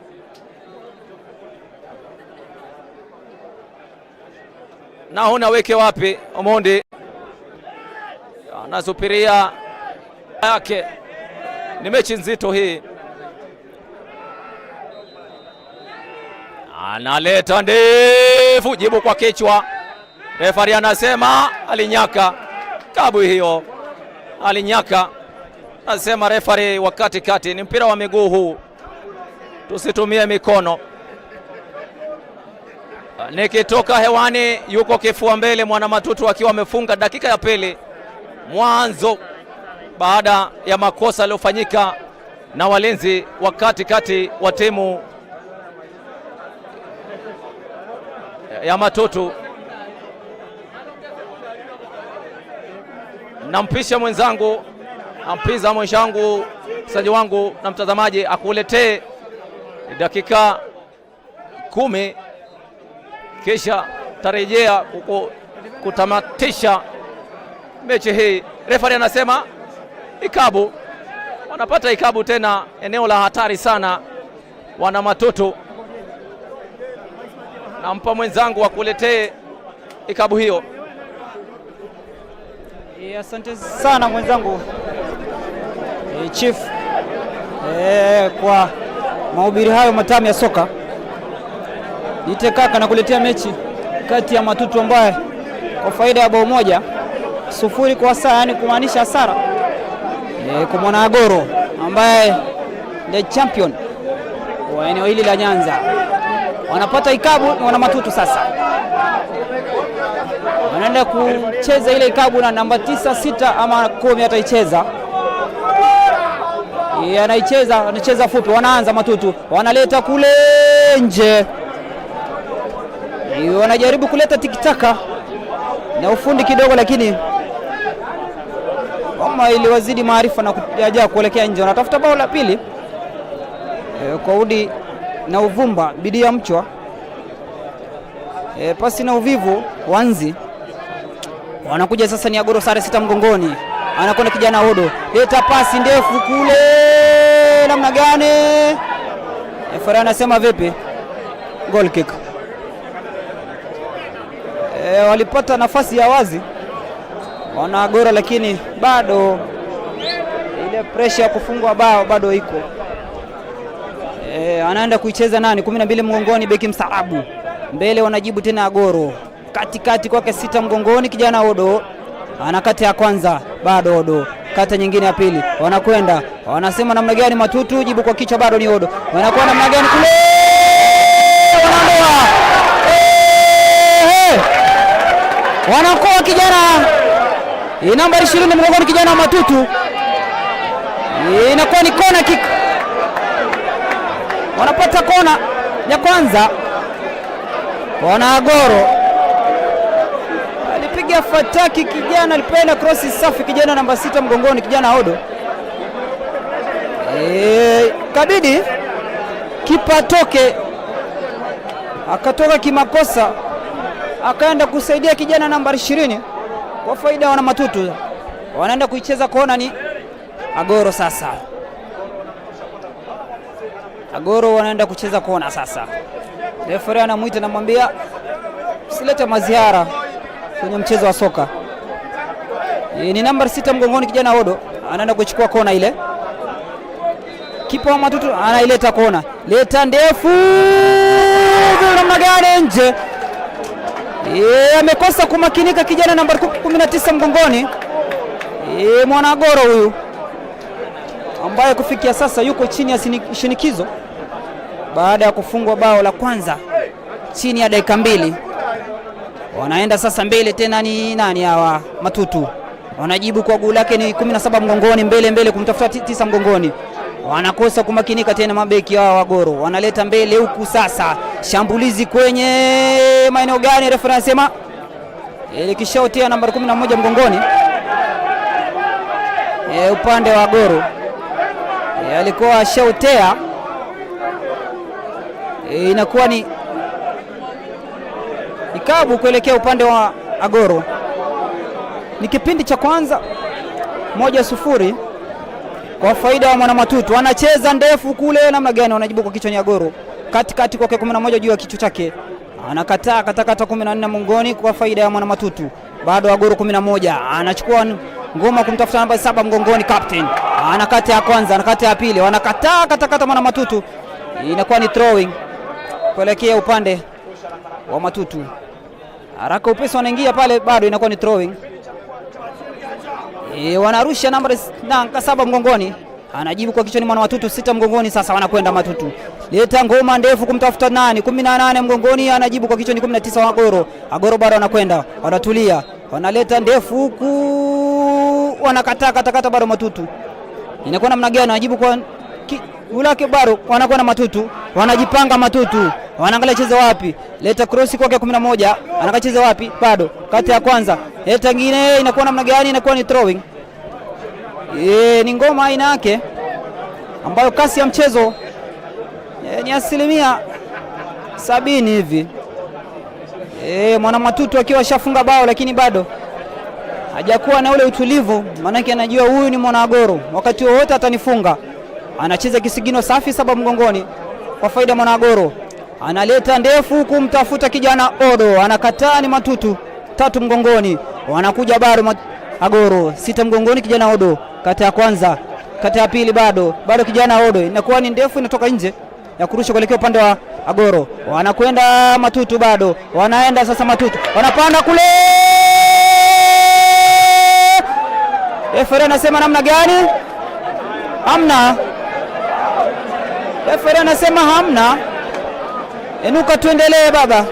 Naona weke wapi, Omondi anasubiria yake. Ni mechi nzito hii, analeta ndefu, jibu kwa kichwa, refari anasema alinyaka kabu hiyo, alinyaka. Nasema refari wa katikati, ni mpira wa miguu huu, tusitumie mikono. Nikitoka hewani, yuko kifua mbele Mwana Matutu akiwa amefunga dakika ya pili mwanzo, baada ya makosa yaliyofanyika na walinzi wa katikati wa timu ya Matutu. Nampisha mwenzangu, nampiza mwenzangu, msaji wangu na mtazamaji akuletee dakika 10 kisha tarejea kutamatisha mechi hii. Refari anasema ikabu, wanapata ikabu tena, eneo la hatari sana wana Matutu. Nampa mwenzangu akuletee ikabu hiyo. Asante sana mwenzangu Chief kwa mahubiri hayo matamu ya soka. Nite kaka na kuletea mechi kati ya Matutu ambaye kwa faida ya bao 1-0 kwa saa, yani kumaanisha hasara kwa Mwanagoro ambaye ndiye champion wa eneo hili la Nyanza. Wanapata ikabu wana Matutu sasa wanaenda kucheza ile ikabu na namba 9 6 ama 10 ataicheza. Anaicheza, anacheza fupi, wanaanza Matutu, wanaleta kule nje. Wanajaribu kuleta tikitaka na ufundi kidogo, lakini kama iliwazidi maarifa na kujaja kuelekea nje. Wanatafuta bao la pili kwa udi na uvumba, bidii ya mchwa, pasi na uvivu wanzi. Wanakuja sasa ni Agoro, sare 6 mgongoni, anakwenda kijana Odo, leta pasi ndefu kule, namna gani? Refa anasema vipi? Goal kick. Walipata nafasi ya wazi wana Agoro, lakini bado ile pressure ya kufungwa bao bado iko. Anaenda kuicheza nani? 12 mgongoni, beki mstaarabu mbele, wanajibu tena Agoro katikati kwake 6 mgongoni, kijana Odo anakata ya kwanza, bado Odo, kata nyingine ya pili, wanakwenda wanasema namna gani? Matutu jibu kwa kichwa, bado ni Odo, wanakuwa namna gani kule, wanaondoa wanakoa kijana namba 20 mgongoni, kijana Matutu, inakuwa ni kona kick, wanapata kona ya kwanza. Wana Agoro alipiga fataki kijana, alipenda krosi safi kijana namba 6 mgongoni, kijana Odo. Kabidi kipa toke, akatoka kimakosa, akaenda kusaidia kijana namba 20 kwa faida wana Matutu. Wanaenda kuicheza kona ni Agoro sasa. Agoro wanaenda kucheza kona sasa. Referee anamuita, anamwambia usilete maziara kwenye mchezo wa soka. Ni namba 6 mgongoni kijana Odo anaenda kuchukua kona ile. Kipa wa Matutu anaileta kona. Leta ndefu namna gani nje. Amekosa kumakinika kijana namba 19 mgongoni. Mwanagoro huyu ambaye kufikia sasa yuko chini ya shinikizo baada ya kufungwa bao la kwanza chini ya dakika 2. Wanaenda sasa mbele tena, ni nani hawa? Matutu wanajibu kwa guu lake ni 17 mgongoni, mbele mbele kumtafuta 9 mgongoni. Wanakosa kumakinika tena mabeki hawa Wagoro. Wanaleta mbele huku sasa, shambulizi kwenye maeneo gani? Refa anasema ile kishautia namba 11 mgongoni. Upande wa Goro alikuwa shautea. Inakuwa ni ikabu kuelekea upande wa Agoro. Ni kipindi cha kwanza 1-0 kwa faida wa Mwanamatutu. Anacheza ndefu kule namna gani, wanajibu kwa kichwa ni Agoro. Katikati kwake 11 juu ya kichwa chake. Anakataa katakata 14 mgongoni kwa faida ya Mwanamatutu. Bado Agoro 11 anachukua ngoma kumtafuta namba 7 mgongoni captain. Anakata ya kwanza, anakata ya pili, wanakataa katakata Mwanamatutu. Inakuwa ni throwing kuelekea upande wa Matutu. Haraka upesi wanaingia pale, bado inakuwa ni throwing. Wanarusha namba 7 mgongoni, anajibu kwa kichwa ni mwana Matutu, 6 mgongoni. Sasa wanakwenda Matutu, leta ngoma ndefu kumtafuta nani, 18 mgongoni, anajibu kwa kichwa ni 19 wa Agoro. Agoro bado wanakwenda, wanatulia, wanaleta ndefu huku, wanakataa katakata, bado Matutu. Inakuwa namna gani? Anajibu kwa ulake bado wanakuwa na Matutu, wanajipanga Matutu, wanaangalia cheza wapi, leta cross kwake 11, anakacheza wapi? Bado kati ya kwanza, leta nyingine, inakuwa namna gani? Inakuwa ni throwing. Ni ngoma aina yake ambayo kasi ya mchezo ni 70% hivi. Mwana Matutu akiwa ashafunga bao, lakini bado hajakuwa na ule utulivu, maanake anajua huyu ni mwana Agoro, wakati wowote atanifunga. Anacheza kisigino safi, 7 mgongoni kwa faida mwana Agoro, analeta ndefu kumtafuta kijana Odo, anakataa ni Matutu, 3 mgongoni, wanakuja bado Agoro, 6 mgongoni kijana Odo, kata ya kwanza, kata ya pili bado kijana Odo, inakuwa ni ndefu, inatoka nje ya kurusha kuelekea upande wa Agoro, wanakwenda Matutu bado, wanaenda sasa Matutu, wanapanda kule, referee anasema namna gani? Hamna. Referee anasema hamna. Enuka tuendelee baba.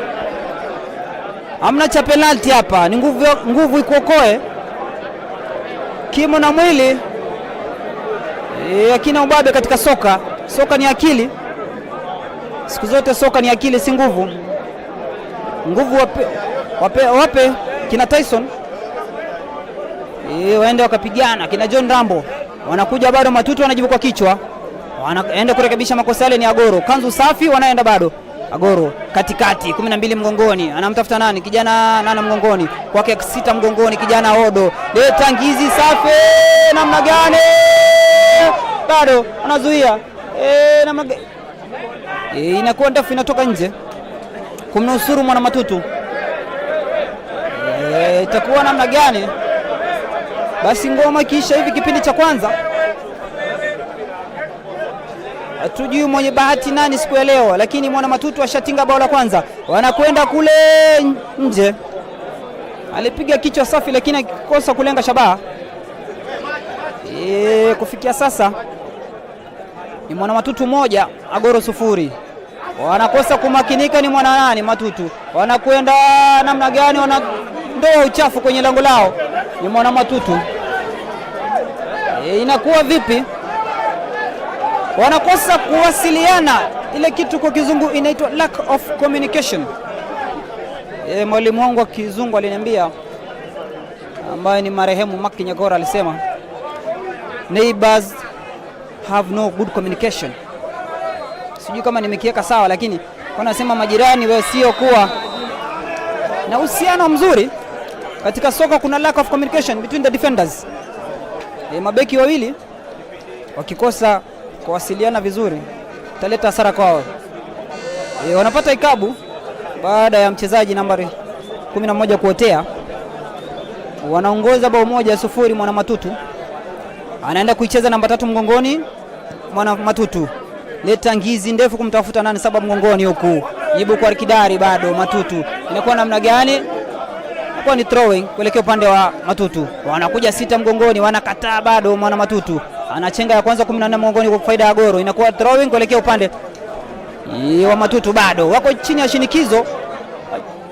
Hamna cha penalty hapa, ni nguvu ikuokoe. Kimo na mwili akina ubabe katika soka. Soka ni akili. Siku zote soka ni akili, si nguvu. Nguvu wape kina Tyson. Waende wakapigana kina John Rambo. Wanakuja bado Matutu wanajibu kwa kichwa. Wanaenda kurekebisha makosa yale ni Agoro. Kanzu safi wanaenda bado. Agoro katikati 12 mgongoni. Anamtafuta nani? Kijana nana mgongoni. Kwake 6 mgongoni kijana Odo. Leta ngizi safi namna gani? Bado anazuia. Namna gani? Inakuwa ndefu inatoka nje. Kumnusuru mwana Matutu. Itakuwa namna gani? Basi ngoma kisha hivi kipindi cha kwanza. Hatujui mwenye bahati nani siku ya leo, lakini mwana Matutu ashatinga bao la kwanza. Wanakwenda kule nje. Alipiga kichwa safi lakini akikosa kulenga shabaha. Kufikia sasa ni mwana Matutu 1, Agoro 0. Wanakosa kumakinika ni mwana nani Matutu. Wanakwenda namna gani? Wanandoa uchafu kwenye lango lao. Ni mwana Matutu. Inakuwa vipi? Wanakosa kuwasiliana, ile kitu kwa kizungu inaitwa lack of communication. Mwalimu wangu wa kizungu aliniambia, ambaye ni marehemu Maki Nyagora, alisema neighbors have no good communication. Sijui kama nimekiweka sawa, lakini kwa nasema majirani wao sio kuwa na uhusiano mzuri. Katika soka kuna lack of communication between the defenders. Mabeki wawili wakikosa kuwasiliana vizuri italeta hasara kwao. Wanapata ikabu baada ya mchezaji nambari 11 kuotea. Wanaongoza bao 1-0. Mwana Matutu anaenda kuicheza namba 3 mgongoni. Mwana Matutu leta ngizi ndefu kumtafuta nani, 7 mgongoni huku. Jibu kwa Kidari bado Matutu. Inakuwa namna gani? Inakuwa ni throwing kuelekea upande wa Matutu. Wanakuja 6 mgongoni, wanakataa bado mwana Matutu. Anachenga ya kwanza 14 mgongoni kwa faida ya Agoro. Inakuwa throwing kuelekea upande wa Matutu, bado wako chini ya shinikizo.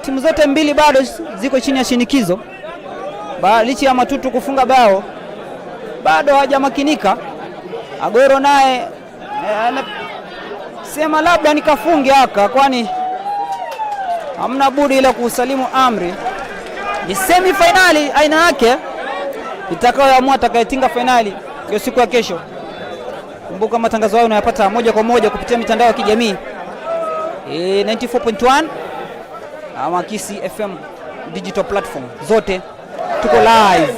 Timu zote mbili bado ziko chini ya shinikizo. Licha ya Matutu kufunga bao bado hajamakinika. Agoro naye anasema labda nikafunge haka, kwani hamna budi ila kusalimu amri. Ni semi finali aina yake itakayoamua atakayetinga finali hiyo siku ya kesho. Kumbuka matangazo hayo unayapata moja kwa moja kupitia mitandao ya kijamii 94.1 ama Kisii FM digital platform zote tuko live.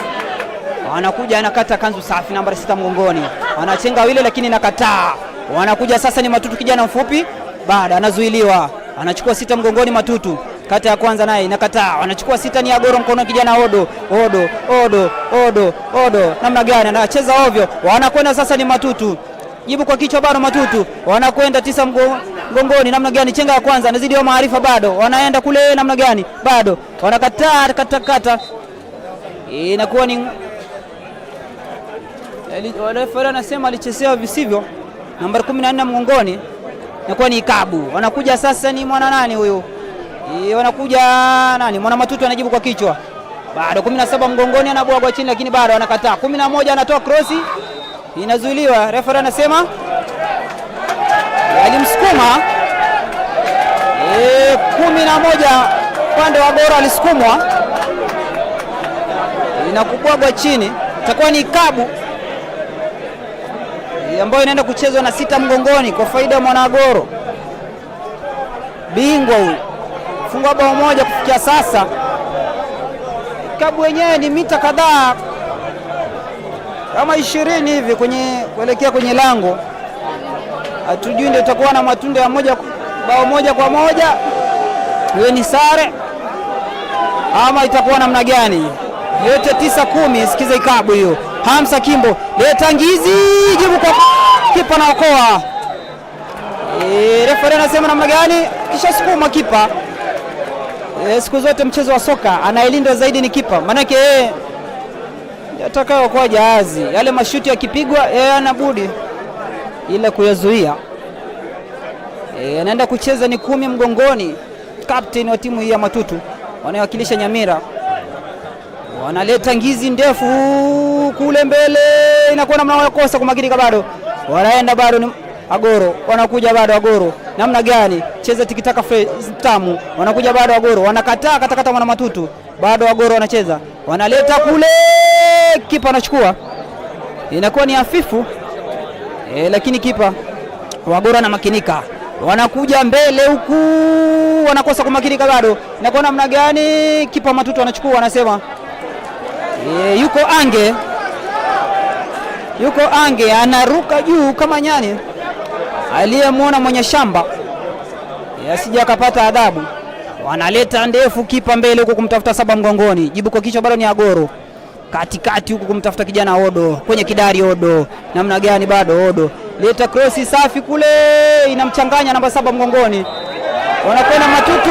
Wanakuja anakata kanzu safi nambari 6 mgongoni. Anachenga wile lakini nakataa. Wanakuja sasa ni Matutu kijana mfupi, baada anazuiliwa. Anachukua 6 mgongoni Matutu. Kata ya kwanza naye inakataa. Wanachukua 6 ni Agoro mkono kijana Odo. Odo, Odo, Odo, Odo. Namna gani anacheza ovyo. Wanakwenda sasa ni Matutu. Jibu kwa kichwa bado Matutu. Wanakwenda 9 mgongoni namna gani, chenga ya kwanza anazidi maarifa bado. Wanaenda kule namna gani? Bado. Wanakataa kata kata. Inakuwa ni Refa anasema alichezewa visivyo, nambari 14 mgongoni, inakuwa ni ikabu. Wanakuja sasa ni mwana nani huyu? Wanakuja nani? Mwana Matutu anajibu kwa kichwa. Bado 17 mgongoni anabwagwa chini, lakini bado anakataa. 11 anatoa krosi, inazuiliwa. Refa anasema alimsukuma. 11 upande wa Goro alisukumwa, inakubwagwa chini, itakuwa ni ikabu ambayo inaenda kuchezwa na 6 mgongoni kwa faida ya Mwanagoro. Bingwa huyu fungwa bao 1 kufikia sasa. Ikabu wenyewe ni mita kadhaa kama 20 hivi kwenye kuelekea kwenye lango. Hatujui ndio itakuwa na matunda ya bao 1-1, hiyo ni sare ama itakuwa namna gani? Yote 9-10. Sikiza ikabu hiyo. Hamsa Kimbo leta ngizi, jibu kwa kipa na okoa. Refa anasema namna gani? Kisha sukuma kipa. Siku zote mchezo wa soka anayelinda zaidi ni kipa, maanake yeye ndiye atakayeokoa jahazi. Yale mashuti yakipigwa yeye anabudi ila kuyazuia. Anaenda kucheza ni 10 mgongoni, captain wa timu hii ya Matutu wanayowakilisha Nyamira. Wanaleta ngizi ndefu kule mbele, inakuwa namna wakosa kumakinika, bado wanaenda, bado ni Agoro, wanakuja bado Agoro, namna gani cheza tikitaka tamu, wanakuja bado Agoro, wanakataa katakata mwana Matutu, bado Agoro wanacheza, wanaleta kule, kipa anachukua, inakuwa ni hafifu. Lakini kipa wa Agoro anamakinika, wanakuja mbele huku wanakosa kumakinika, bado inakuwa namna gani? Kipa Matutu anachukua, anasema yuko ange, yuko ange, anaruka juu kama nyani aliyemwona mwenye shamba asije akapata adhabu. Wanaleta ndefu kipa mbele huku kumtafuta 7 mgongoni, jibu kwa kichwa bado ni Agoro, katikati huku kumtafuta kijana Odo kwenye kidari. Odo namna gani? Bado Odo leta krosi safi kule, inamchanganya namba 7 mgongoni, wanakwenda Matutu,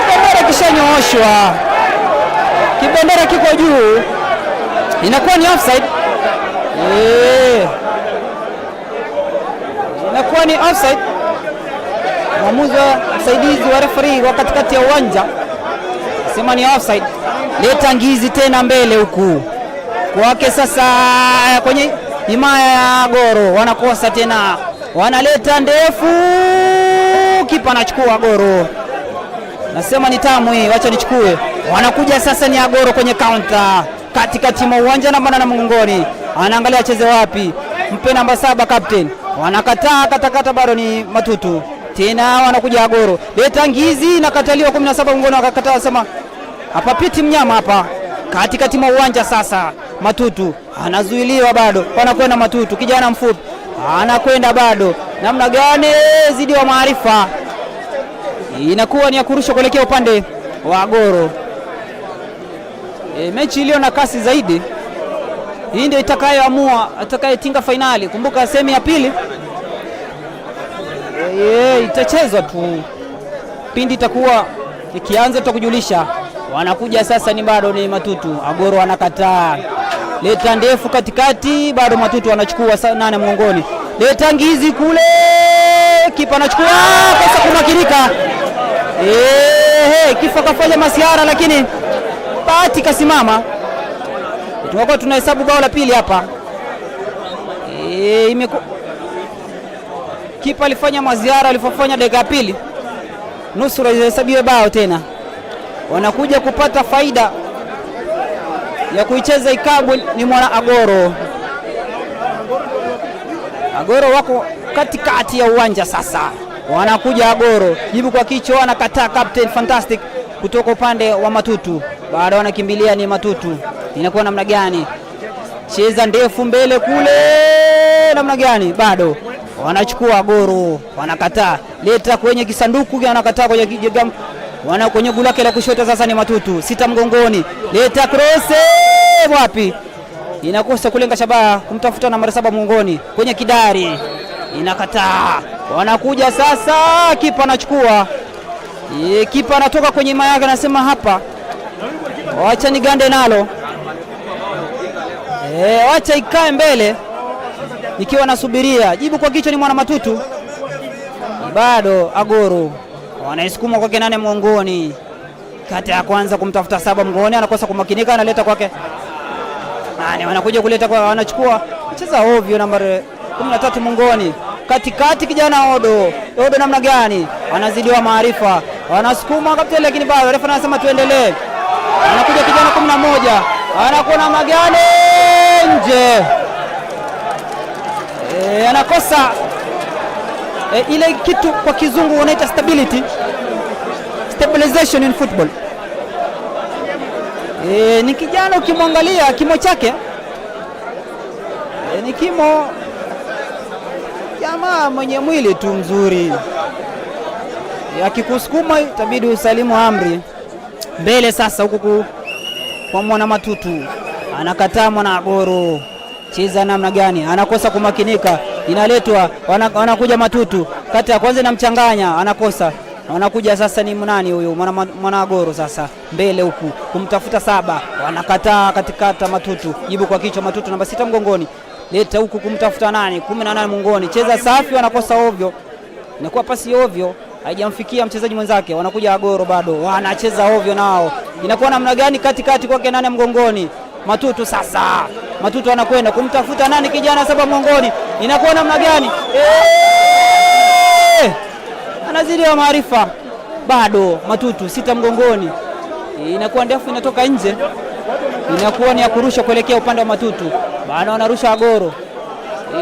bendera kishanyooshwa, kibendera kiko juu, inakuwa ni offside. Inakuwa ni offside. Mwamuzi msaidizi wa referee wa katikati ya uwanja sema ni offside. Leta ngizi tena mbele huku kwake sasa, kwenye himaya ya Goro wanakosa tena, wanaleta ndefu, kipa anachukua Goro, nasema ni tamu hii, wacha nichukue. Wanakuja sasa ni Agoro kwenye counter katikati mwa uwanja, namba 8 mgongoni, anaangalia acheze wapi, mpe namba 7 captain, wanakataa katakata, bado ni Matutu tena, wanakuja Agoro, leta ngizi, nakataliwa 17 mgongoni, wakakataa, sema hapa piti mnyama hapa. Katikati mwa uwanja sasa, Matutu anazuiliwa bado, wanakwenda Matutu, kijana mfupi anakwenda bado, namna gani? Zidi wa maarifa, inakuwa ni ya kurusha kuelekea upande wa Agoro. Mechi iliyo na kasi zaidi hii ndio itakayoamua atakayetinga fainali. Kumbuka semi ya pili itachezwa tu pindi itakuwa ikianza, tutakujulisha. Wanakuja sasa ni bado ni Matutu, Agoro anakataa, leta ndefu katikati, bado Matutu anachukua 8 mgongoni, leta ngizi kule, kipa anachukua, kosa kumakinika. Kifa kafanya masiara, lakini bahati kasimama. Tunakuwa tunahesabu bao la pili hapa. Kipa alifanya maziara alifanya dakika ya pili, nusura ihesabiwe bao tena. Wanakuja kupata faida ya kuicheza ikabu ni mwana Agoro. Agoro wako katikati ya uwanja sasa, wanakuja Agoro, jibu kwa kichwa, anakataa Captain Fantastic kutoka upande wa Matutu, bado wanakimbilia ni Matutu, inakuwa namna gani? Cheza ndefu mbele kule, namna gani? Bado wanachukua Agoro, wanakataa, leta kwenye kisanduku, wanakataa kwenye kijigam, wana kwenye gula lake la kushoto. Sasa ni Matutu, 6 mgongoni, leta cross, wapi? Inakosa kulenga shabaha, kumtafuta nambari 7 mgongoni kwenye kidari, inakataa. Wanakuja sasa, kipa anachukua. Kipa anatoka kwenye himaya yake, anasema hapa wacha nigande nalo. Wacha ikae mbele ikiwa nasubiria jibu kwa kichwa ni Mwana Matutu, bado Agoro wanaisukuma kwake 8 mgongoni, kata ya kwanza kumtafuta 7 mgongoni, anakosa kumakinika, analeta kwake 8, wanakuja kuleta kwa, wanachukua cheza ovyo nambari 13 mgongoni, katikati kijana Odo. Odo namna gani anazidiwa maarifa, wanasukuma kapteni, lakini bado refa anasema tuendelee. Anakuja kijana 11 anakuwa namna gani nje. Anakosa ile kitu kwa kizungu wanaita stability, stabilization in football. Ni kijana ukimwangalia kimo chake ni kimo jamaa mwenye mwili tu mzuri, akikusukuma itabidi usalimu amri. Mbele sasa huku kwa Mwana Matutu, anakataa Mwana Agoro, cheza namna gani, anakosa kumakinika, inaletwa wanakuja Matutu, kati ya kwanza inamchanganya, anakosa. Wanakuja sasa ni nani huyu Mwana Agoro sasa mbele huku kumtafuta 7, wanakataa katikata Matutu, jibu kwa kichwa Matutu namba 6 mgongoni, leta huku kumtafuta nani 18 mgongoni, cheza safi, wanakosa ovyo, inakuwa pasi ovyo, haijamfikia mchezaji mwenzake. Wanakuja Agoro bado wanacheza ovyo nao, inakuwa namna gani katikati kwake 8 mgongoni, Matutu sasa, Matutu anakwenda kumtafuta nani kijana 7 mgongoni, inakuwa namna gani? Anazidi wa maarifa bado Matutu 6 mgongoni, inakuwa ndefu, inatoka nje, inakuwa ni ya kurusha kuelekea upande wa Matutu, bado wanarusha Agoro.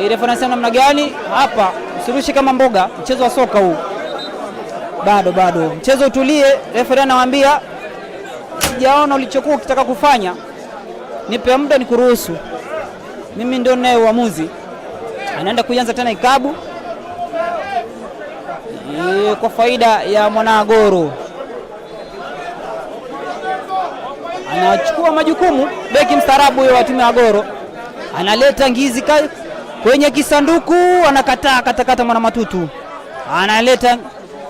Refa anasema namna gani hapa, usirushi kama mboga, mchezo wa soka huu. Bado mchezo utulie. Refa anawaambia sijaona ulichokuwa ukitaka kufanya, nipe muda nikuruhusu, mimi ndio ninaye uamuzi. Anaenda kuanza tena ikabu kwa faida ya Mwana Agoro, anachukua majukumu beki mstaarabu huyo wa timu ya Agoro, analeta ngizi kwenye kisanduku, anakataa katakata Mwana Matutu, analeta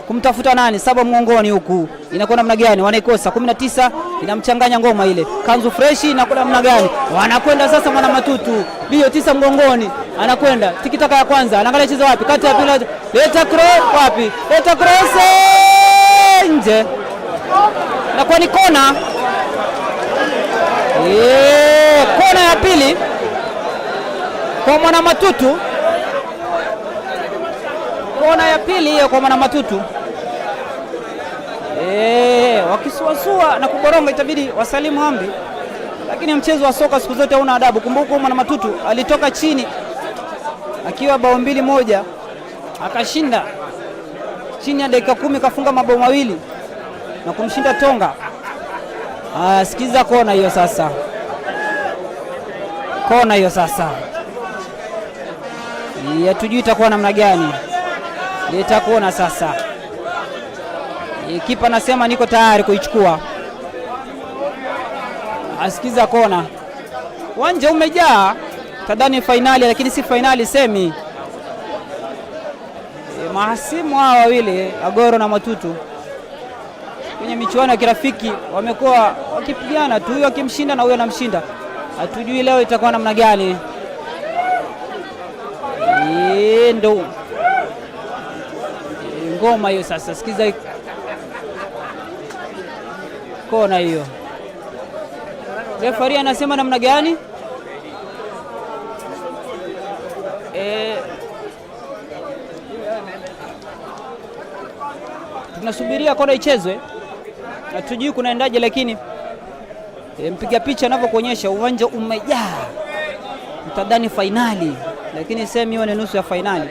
kumtafuta nani 7 mgongoni huku, inakuwa namna gani? Wanaikosa 19, inamchanganya ngoma ile kanzu fresh, inakuwa namna gani? Wanakwenda sasa Mwana Matutu bio 9 mgongoni, anakwenda tikitaka ya kwanza, anaangalia cheza wapi, kati ya pili, leta cross wapi, leta cross nje, na kwa ni kona. Kona ya pili kwa Mwana Matutu, kona ya pili hiyo kwa Mwana Matutu. Wakisuasua na kuboronga itabidi wasalimu amri, lakini mchezo wa soka siku zote hauna adabu. Kumbuka Mwana Matutu alitoka chini akiwa bao 2-1 akashinda chini ya dakika 10, kafunga mabao 2 na kumshinda Tonga. Sikiza kona hiyo sasa, kona hiyo sasa, hatujui itakuwa namna gani, litakuona sasa. Kipa anasema niko tayari kuichukua. Asikiza kona, uwanja umejaa, tadhani fainali, lakini si fainali, semi. Mahasimu hawa wawili Agoro na Matutu kwenye michuano ya kirafiki wamekuwa wakipigana tu, huyo akimshinda na huyo anamshinda. Hatujui leo itakuwa namna gani. Ndo ngoma hiyo sasa, sikiza kona hiyo, refari anasema namna gani? Tunasubiria kona ichezwe, hatujui kunaendaje, lakini mpiga picha anavyokuonyesha uwanja umejaa, mtadhani fainali, lakini sehemu hiyo ni nusu ya fainali.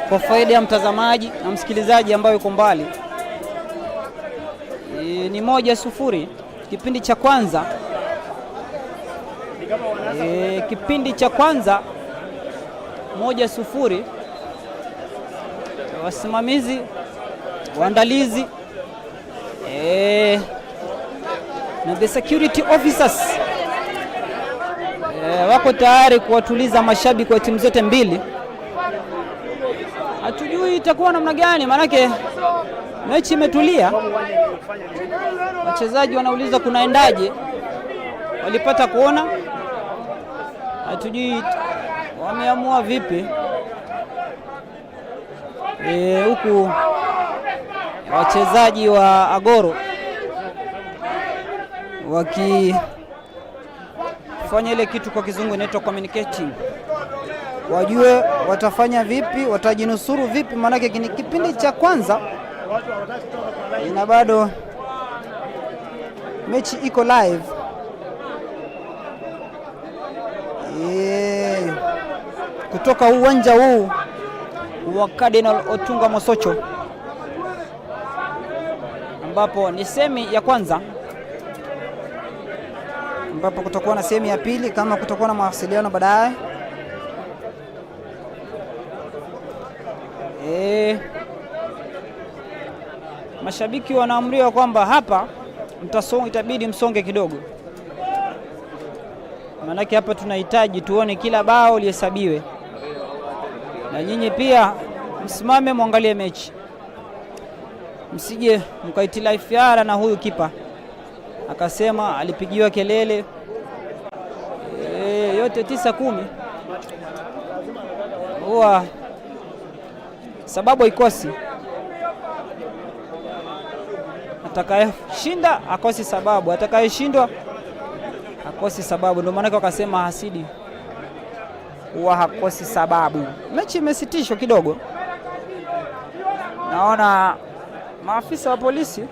Kwa faida ya mtazamaji na msikilizaji ambaye yuko mbali, ni 1-0 kipindi cha kwanza. Kipindi cha kwanza 1-0. Wasimamizi, waandalizi na the security officers wako tayari kuwatuliza mashabiki wa timu zote mbili. Hatujui itakuwa namna gani, maanake mechi imetulia, wachezaji wanauliza kunaendaje, walipata kuona Hatujui wameamua vipi huku wachezaji wa Agoro wakifanya ile kitu kwa kizungu inaitwa communicating, wajue watafanya vipi, watajinusuru vipi, maanake ni kipindi cha kwanza na bado mechi iko live. Kutoka uwanja huu wa Cardinal Otunga Mosocho ambapo ni semi ya kwanza, ambapo kutakuwa na sehemu ya pili kama kutakuwa na mawasiliano baadaye. Mashabiki wanaamriwa kwamba hapa itabidi msonge kidogo, maanake hapa tunahitaji tuone kila bao lihesabiwe, na nyinyi pia msimame mwangalie mechi, msije mkaitilafiara na huyu kipa akasema alipigiwa kelele. Yote 9-10 huwa sababu haikosi. Atakayeshinda akosi sababu, atakayeshindwa akosi sababu. Ndio maana wakasema hasidi huwa hakosi sababu. Mechi imesitishwa kidogo, naona maafisa wa polisi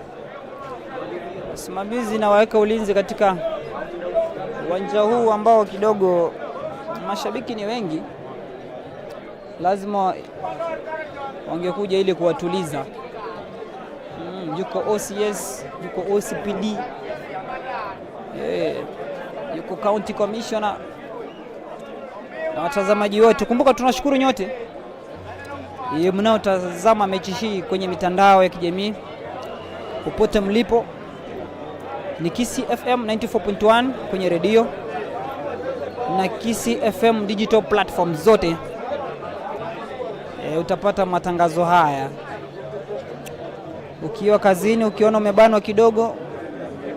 wasimamizi na waweka ulinzi katika uwanja huu ambao kidogo mashabiki ni wengi, lazima wangekuja ili kuwatuliza. Yuko OCS, yuko OCPD, yuko County Commissioner na watazamaji wote. Kumbuka tunashukuru nyote mnaotazama mechi hii kwenye mitandao ya kijamii popote mlipo. Ni Kisii FM 94.1 kwenye redio na Kisii FM digital platform zote. Utapata matangazo haya ukiwa kazini, ukiona umebanwa kidogo,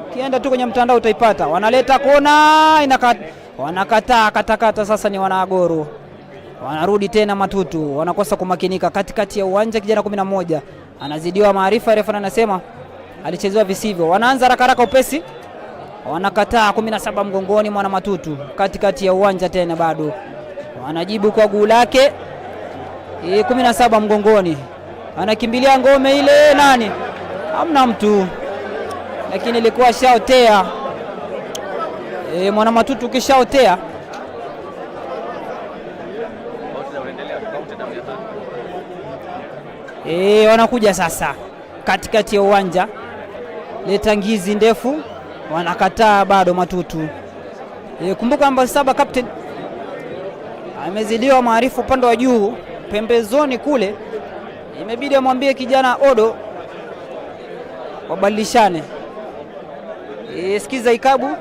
ukienda tu kwenye mtandao utaipata. Wanaleta kona, wanakataa katakata. Sasa ni wanaagoro wanarudi tena Matutu, wanakosa kumakinika katikati ya uwanja. Kijana 11 anazidiwa maarifa, refa anasema alichezewa visivyo. Wanaanza haraka haraka upesi, wanakataa. 17 mgongoni mwana Matutu katikati ya uwanja tena, bado wanajibu kwa guu lake. 17 mgongoni, anakimbilia ngome ile, nani, hamna mtu, lakini ilikuwa shaotea. Mwana Matutu kishaotea. Wanakuja sasa katikati ya uwanja, leta ngizi ndefu, wanakataa bado Matutu. Kumbuka namba 7 captain amezidiwa maarifa upande wa juu pembezoni kule, imebidi amwambie kijana Odo wabadilishane. Sikiza ikabu.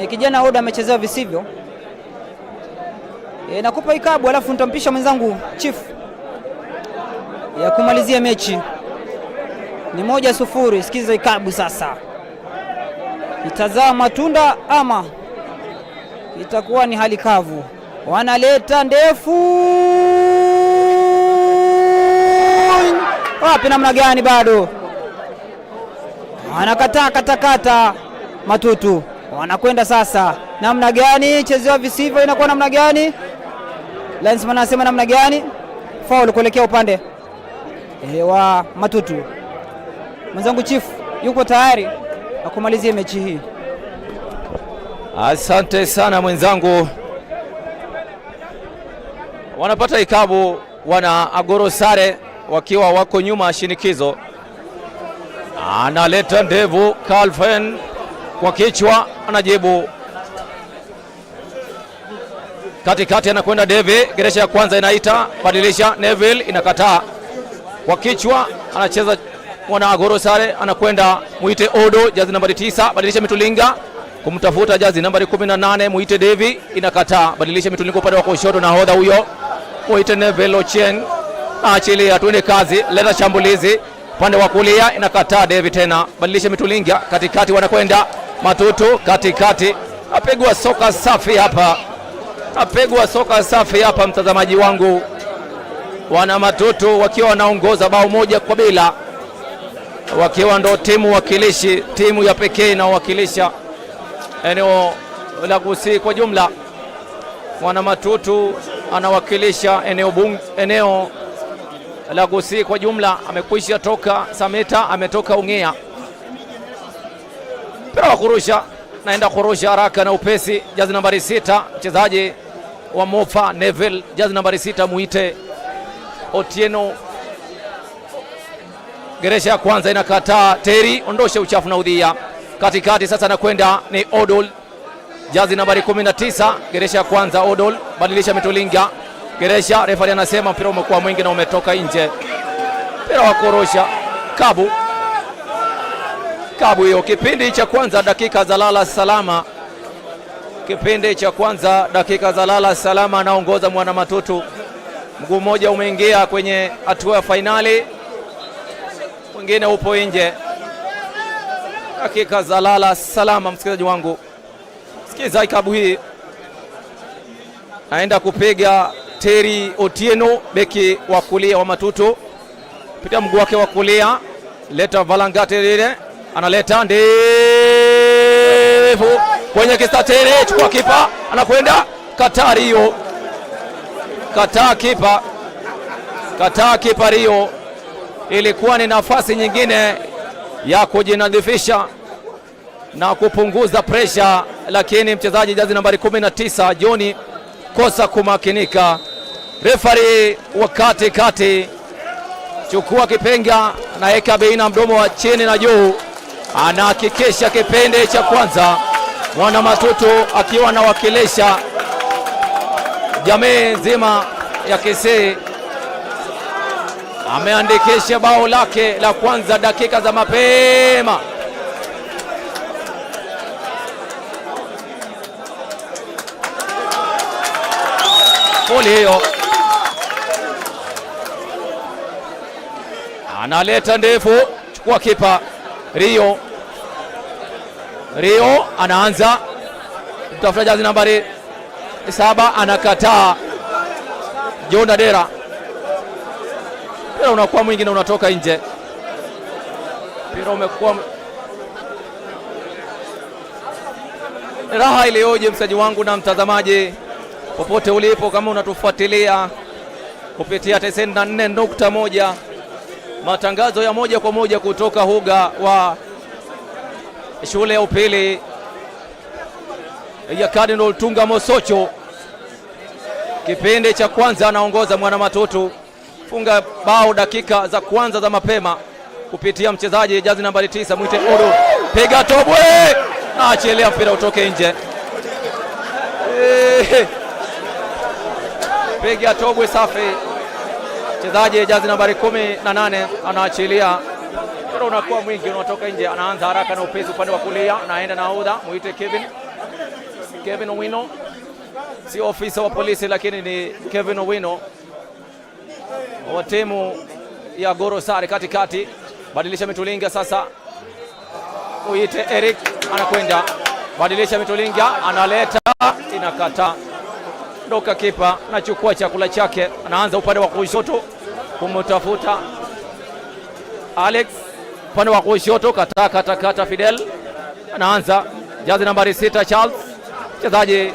Kijana Odo amechezewa visivyo. Nakupa ikabu alafu nitampisha mwenzangu Chief ya kumalizia mechi. Ni 1-0. Sikiza ikabu sasa, itazaa matunda ama itakuwa ni hali kavu. Wanaleta ndefu wapi, namna gani? Bado wanakataa katakata Matutu, wanakwenda sasa, namna gani? Chezewa visivyo, inakuwa namna gani? Linesman anasema namna gani? Foul kuelekea upande wa Matutu. Mwenzangu Chief yuko tayari na kumalizia mechi hii. Asante sana mwenzangu. Wanapata ikabu wana Agoro sare wakiwa wako nyuma shinikizo. Analeta ndevu Calvin kwa kichwa, anajibu katikati, anakwenda Devi. Geresha ya kwanza inaita badilisha, Neville inakataa kwa kichwa, anacheza mwana Agoro sare, anakwenda muite Odo, jazi nambari 9, badilisha Mitulinga kumtafuta jazi nambari 18 muite Devi, inakataa, badilisha Mitulinga upande wa kushoto, nahodha huyo muite Neville Ochieng, achilia, tuende kazi, leta shambulizi upande wa kulia, inakataa Devi tena, badilisha Mitulinga katikati, wanakwenda Matutu katikati, Apigwa soka safi hapa, apigwa soka safi hapa, mtazamaji wangu. Wana Matutu wakiwa wanaongoza bao 1-0, wakiwa ndo timu wakilishi, timu ya pekee inayowakilisha eneo la Gusii kwa jumla. Mwana Matutu anawakilisha eneo la Gusii kwa jumla. Amekwisha toka Sameta, ametoka Ungea. Mpira wa kurusha, naenda kurusha haraka na upesi, jazi nambari 6 mchezaji wa Mofa Neville, jazi nambari 6 muite Otieno. Geresha ya kwanza inakataa Teri, ondosha uchafu na udhia katikati. Sasa nakwenda ni Odol, jazi nambari 19. Geresha ya kwanza Odol, badilisha Mitulinga. Geresha, refari anasema mpira umekuwa mwingi na umetoka nje. Mpira wa kurusha kabu kabu hiyo. Kipindi cha kwanza dakika za lala salama, kipindi cha kwanza dakika za lala salama, anaongoza Mwana Matutu. Mguu mmoja umeingia kwenye hatua ya fainali, mwingine upo nje. Dakika za lala salama, msikilizaji wangu, sikiza ikabu hii, naenda kupiga Terry Otieno, beki wa kulia wa Matutu, pitia mguu wake wa kulia, leta Valangate lile, analeta ndefu kwenye kistateri, chukua kipa, anakwenda kataa Rio, kataa kipa, kataa kipa Rio. Ilikuwa ni nafasi nyingine ya kujinadhifisha na kupunguza presha, lakini mchezaji jazi nambari 19 Johnny kosa kumakinika. Refari wa kati kati chukua kipenga, anaweka baina mdomo wa chini na juu, anahakikisha kipindi cha kwanza Mwana Matutu akiwa anawakilisha jamii nzima ya Kisii ameandikisha bao lake la kwanza dakika za mapema. Goli hiyo analeta ndefu, chukua kipa Rio. Rio anaanza kutafuta jazi nambari 7, anakataa John Adera. Mpira unakuwa mwingi na unatoka nje. Mpira umekuwa raha iliyoje, msaji wangu na mtazamaji popote ulipo, kama unatufuatilia kupitia 94.1, matangazo ya moja kwa moja kutoka huga wa shule ya upili ya Cardinal Tunga Mosocho. Kipindi cha kwanza anaongoza Mwana Matutu, funga bao dakika za kwanza za mapema kupitia mchezaji jazi nambari 9 mwite Odo, piga tobwe na achilia mpira utoke nje. Piga tobwe safi, mchezaji jazi nambari 18 anaachilia mpira unakuwa mwingi unatoka nje. Anaanza haraka na upesi upande wa kulia, anaenda na Oda, muite Kevin, Kevin Owino, si ofisa wa polisi lakini ni Kevin Owino wa timu ya Gorosari. Katikati badilisha Mitulinga sasa, uite Eric, anakwenda badilisha Mitulinga, analeta inakata ndoka, kipa anachukua chakula chake, anaanza upande wa kushoto kumtafuta Alex, upande wa kushoto kata kata kata, Fidel anaanza jazi nambari 6 Charles, mchezaji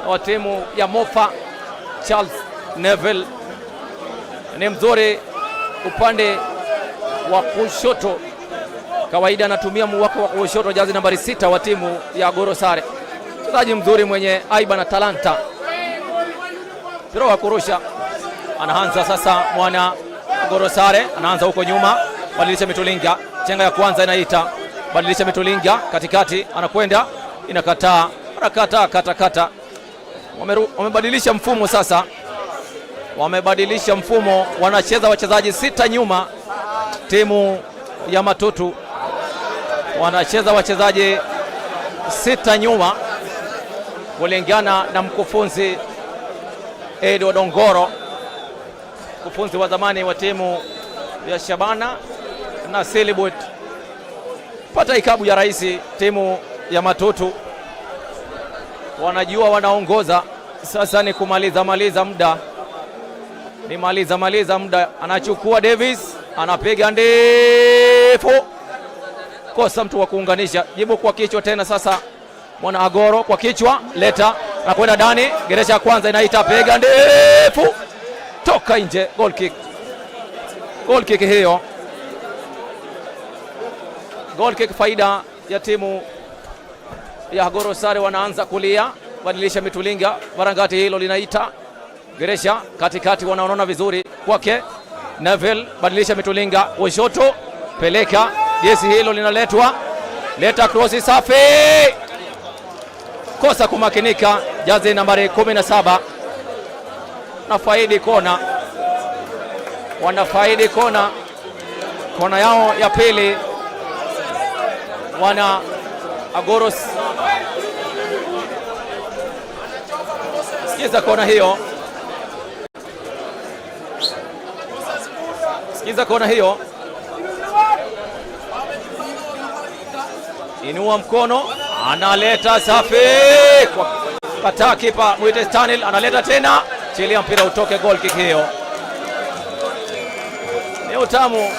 wa timu ya Mofa. Charles Neville ni mzuri upande wa kushoto, kawaida anatumia muwako wa kushoto, jazi nambari 6 wa timu ya Gorosare, mchezaji mzuri mwenye aiba na talanta. Mpira wa kurusha anaanza sasa mwana Gorosare, anaanza huko nyuma, badilisha Mitulinga, chenga ya kwanza inaita, badilisha Mitulinga katikati, anakwenda inakataa, anakataa kata kata. Wamebadilisha mfumo sasa, wamebadilisha mfumo, wanacheza wachezaji 6 nyuma. Timu ya Matutu wanacheza wachezaji 6 nyuma kulingana na mkufunzi Edward Ongoro, mkufunzi wa zamani wa timu ya Shabana na Silibut. Pata ikabu ya rais timu ya Matutu. Wanajua wanaongoza sasa, ni kumaliza maliza muda, ni maliza maliza muda. Anachukua Davis, anapiga ndefu, kosa mtu wa kuunganisha, jibu kwa kichwa tena. Sasa mwana Agoro kwa kichwa, leta na kwenda ndani, geresha ya kwanza inaita, piga ndefu, toka nje, goal kick, goal kick hiyo, goal kick, faida ya timu ya Agoro Sare. Wanaanza kulia, badilisha mitulinga, Barangati hilo linaita geresha katikati, wanaonana vizuri kwake Neville, badilisha mitulinga kushoto, peleka jesi hilo linaletwa, leta krosi safi, kosa kumakinika, jazi nambari 17 na faidi kona, wanafaidi kona, kona yao ya pili, wana Agoros. Sikiza kona hiyo, sikiza kona hiyo, inua mkono, analeta safi kwa kataa, kipa mwite Stanley analeta tena, chilia mpira utoke, goal kick hiyo. Ni utamu,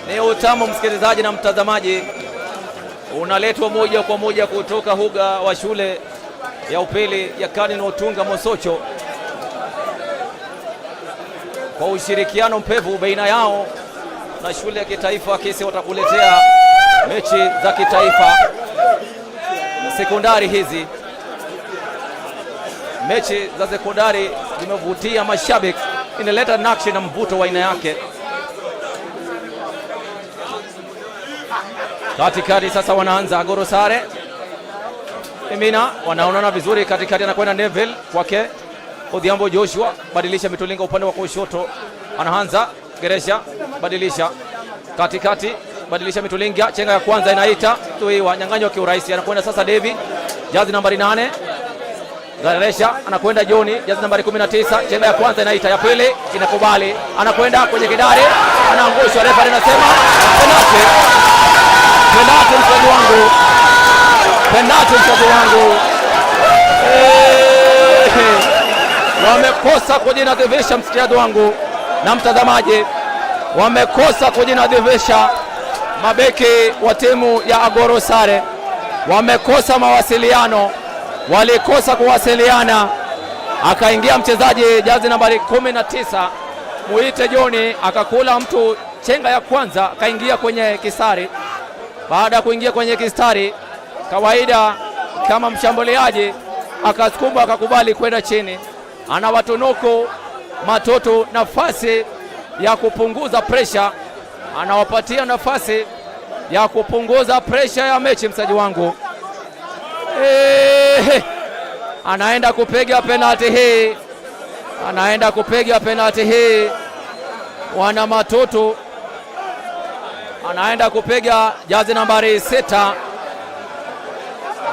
ni utamu msikilizaji na mtazamaji, unaletwa moja kwa moja kutoka huga wa shule ya upili ya Cardinal Otunga Mosocho kwa ushirikiano mpevu baina yao na shule ya kitaifa Kisii, watakuletea mechi za kitaifa sekondari. Hizi mechi za sekondari zimevutia mashabiki, inaleta nakshi na mvuto wa aina yake. Katikati sasa wanaanza Agoro Sare Emina, wanaonana vizuri katikati, anakwenda Neville kwake Odhiambo Joshua, badilisha mitulinga upande wa kushoto, anaanza Geresha, badilisha katikati, badilisha mitulinga, chenga ya kwanza inaita tuiwa nyang'anywa kiurahisi, anakwenda sasa Devi, jazi nambari 8 Geresha anakwenda Joni, jazi nambari 19, chenga ya kwanza inaita, ya pili inakubali, anakwenda kwenye kidari, anaangushwa, refa anasema penalti, penalti mchezaji wangu, penalti mchezaji wangu. Wamekosa kujinadhivisha msikilizaji wangu na mtazamaji, wamekosa kujinadhivisha mabeki wa timu ya Agoro Sare, wamekosa mawasiliano, walikosa kuwasiliana. Akaingia mchezaji jazi nambari 19 muite Joni, akakula mtu chenga ya kwanza, akaingia kwenye kisari. Baada ya kuingia kwenye kistari, kawaida kama mshambuliaji, akasukumwa akakubali kwenda chini. Anawatunuku Matoto nafasi ya kupunguza presha, anawapatia nafasi ya kupunguza presha ya mechi. Msaji wangu anaenda kupiga penalti hii, anaenda kupiga penalti hii, wana Matoto anaenda kupiga jazi nambari 6,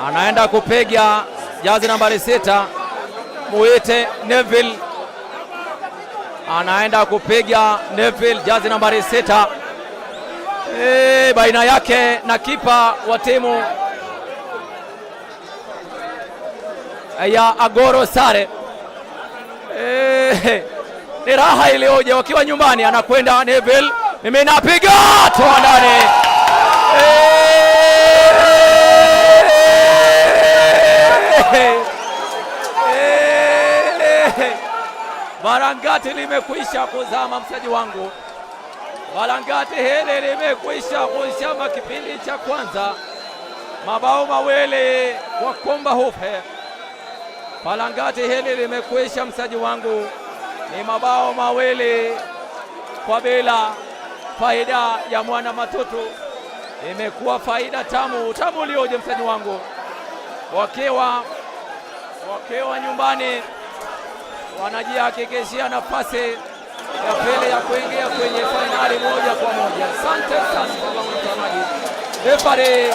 anaenda kupiga jazi nambari 6, muite Neville, anaenda kupiga Neville jazi nambari 6. Baina yake na kipa wa timu ya Agoro Sare. Ni raha iliyoje wakiwa nyumbani, anakwenda Neville, mimi napiga toa ndani. Barangati limekwisha kuzama msaji wangu, Barangati hili limekwisha kuzama kipindi cha kwanza, mabao mawili kwa Komba Hupe. Barangati hili limekwisha msaji wangu, ni mabao mawili kwa bila. Faida ya mwana Matutu imekuwa faida tamu tamu ulioje msaji wangu, wakiwa nyumbani wanajihakikishia nafasi ya pili ya kuingia kwenye fainali moja kwa moja. Asante sana kwa mtazamaji. Refari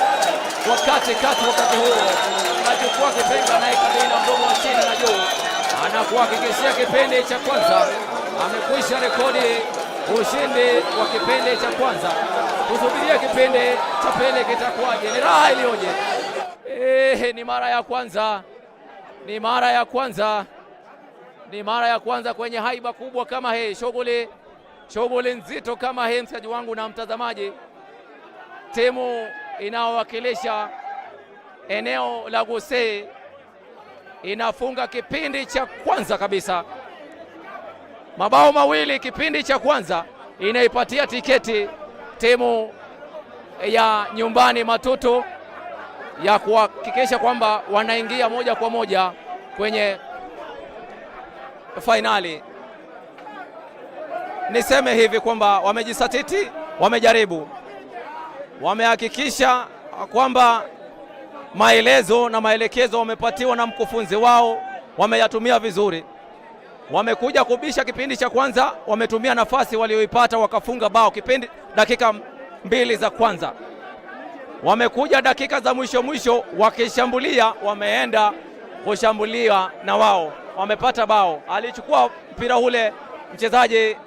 wakati kati wakati huo anachukua kipenga anayekabili na mdomo wa chini na juu, anakuhakikishia kipindi cha kwanza amekwisha rekodi ushindi wa kipindi cha kwanza. Kusubiria kipindi cha pili kitakuwaje? Ni raha iliyoje! Ni mara ya kwanza Ni mara ya kwanza, ni mara ya kwanza kwenye haiba kubwa kama hii, shughuli nzito kama hii, msikaji wangu na mtazamaji, timu inayowakilisha eneo la Gusii inafunga kipindi cha kwanza kabisa mabao mawili kipindi cha kwanza, inaipatia tiketi timu ya nyumbani Matutu ya kuhakikisha kwamba wanaingia moja kwa moja kwenye fainali. Niseme hivi kwamba wamejisatiti, wamejaribu, wamehakikisha kwamba maelezo na maelekezo wamepatiwa na mkufunzi wao wameyatumia vizuri. Wamekuja kubisha kipindi cha kwanza, wametumia nafasi walioipata wakafunga bao kipindi dakika 2 za kwanza. Wamekuja dakika za mwisho mwisho wakishambulia, wameenda kushambulia na wao wamepata bao. Alichukua mpira ule mchezaji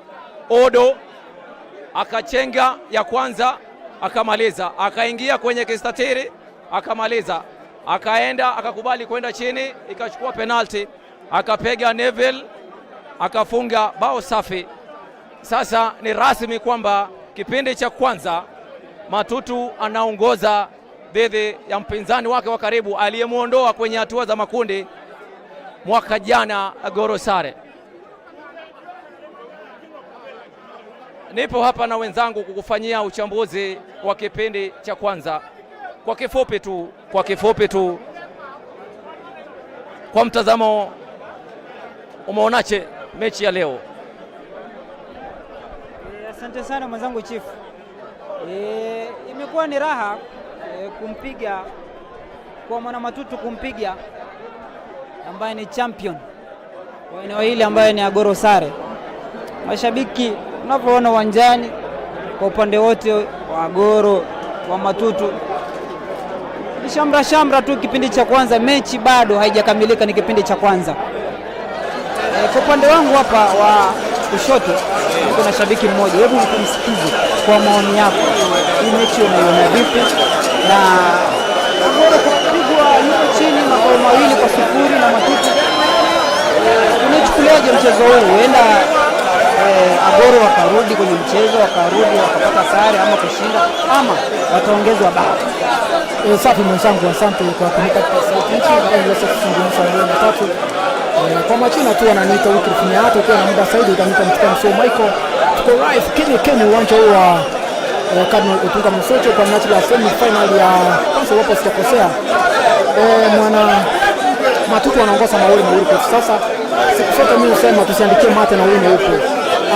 Odo akachenga ya kwanza akamaliza, akaingia kwenye kistatiri akamaliza, akaenda akakubali kwenda chini, ikachukua penalti, akapiga Neville akafunga bao safi. Sasa ni rasmi kwamba kipindi cha kwanza Matutu anaongoza dhidi ya mpinzani wake wa karibu aliyemuondoa kwenye hatua za makundi mwaka jana, Gorosare. Nipo hapa na wenzangu kukufanyia uchambuzi wa kipindi cha kwanza. Kwa kifupi tu, kwa kifupi tu, kwa mtazamo umeonache mechi ya leo? Asante sana mwenzangu Chief. Imekuwa ni raha kumpiga kwa mwana Matutu, kumpiga ambaye ni champion wa eneo hili ambaye ni Agoro Sare. Mashabiki unavyoona uwanjani kwa upande wote wa Agoro wa Matutu ni shamra shamra tu. Kipindi cha kwanza, mechi bado haijakamilika, ni kipindi cha kwanza. Kwa upande wangu hapa wa kushoto niko na shabiki mmoja, hebu kumsikize kwa maoni yako, hii mechi unaiona vipi? Na Agoro kupigwa yuko chini mabao 2-0 na Matutu, unachukuliaje mchezo huu? Huenda Agoro wakarudi kwenye mchezo, wakarudi wakapata sare ama kushinda ama wataongezwa bao? Safi mwenzangu, asante kwa kunipa sauti hichi ili niweze kuzungumza leo matatu. Kwa majina tu wananiita Wycliffe Nyato, ukiwa na muda zaidi utaniita Mchukua Msio Michael. Tuko live Kenya Kenya, uwanja huu wa Cardinal Otunga Msocho kwa minajili ya semi final ya kwanza, wapo sitakosea. Mwana Matutu wanaongoza 2-2 kwa sasa. Siku zote mimi husema tusiandikie mate na wino huko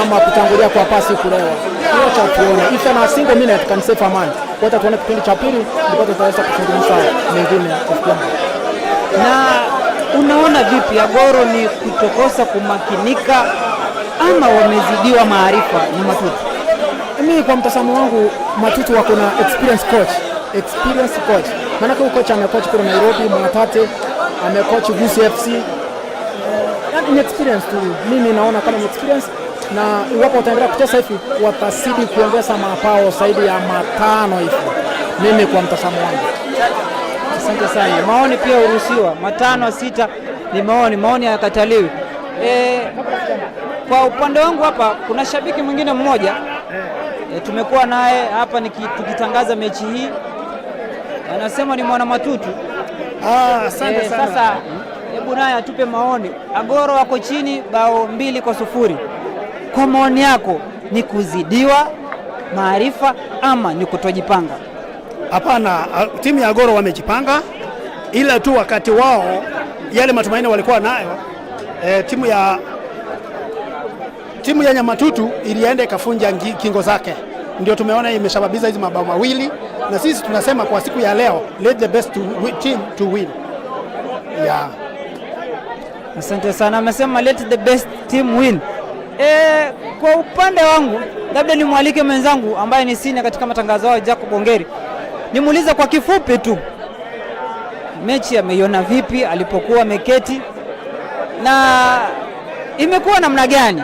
ama kutangulia kwa pasi kulewa. Wacha tuone. If a single minute can save a man. Wacha tuone kipindi cha pili ndipo tutaweza kuzungumza mengine kufikia. Na unaona vipi Agoro ni kutokosa kumakinika ama wamezidiwa maarifa na Matutu? Mimi kwa mtazamo wangu Matutu wako na experience coach. Experience coach. Maana huyu coach amecoach kule Nairobi, Mwatate, amecoach Gusii FC. Ni experience tu. Mimi naona kama ni experience, na iwapo wataendelea kucheza hivi watazidi kuongeza mabao zaidi ya 5 hivi. Mimi kwa mtazamo wangu. Asante sana. Maoni pia huruhusiwa, 5 6 ni maoni, maoni hayakataliwi. Kwa upande wangu hapa kuna shabiki mwingine mmoja tumekuwa naye hapa tukitangaza mechi hii, anasema ni mwana Matutu. Asante sana. Sasa hebu naye atupe maoni. Agoro wako chini bao 2-0. Kwa maoni yako ni kuzidiwa maarifa ama ni kutojipanga? Hapana, timu ya Agoro wamejipanga, ila tu wakati wao yale matumaini walikuwa nayo, timu ya Nyamatutu ilienda ikafunja kingo zake, ndio tumeona imesababisha hizi mabao 2, na sisi tunasema kwa siku ya leo let the best team to win. Yeah. Asante sana, amesema let the best team win. Kwa upande wangu labda nimwalike mwenzangu ambaye ni senior katika matangazo hayo Jacob Ongeri, nimuulize kwa kifupi tu mechi ameiona vipi alipokuwa ameketi na imekuwa namna gani?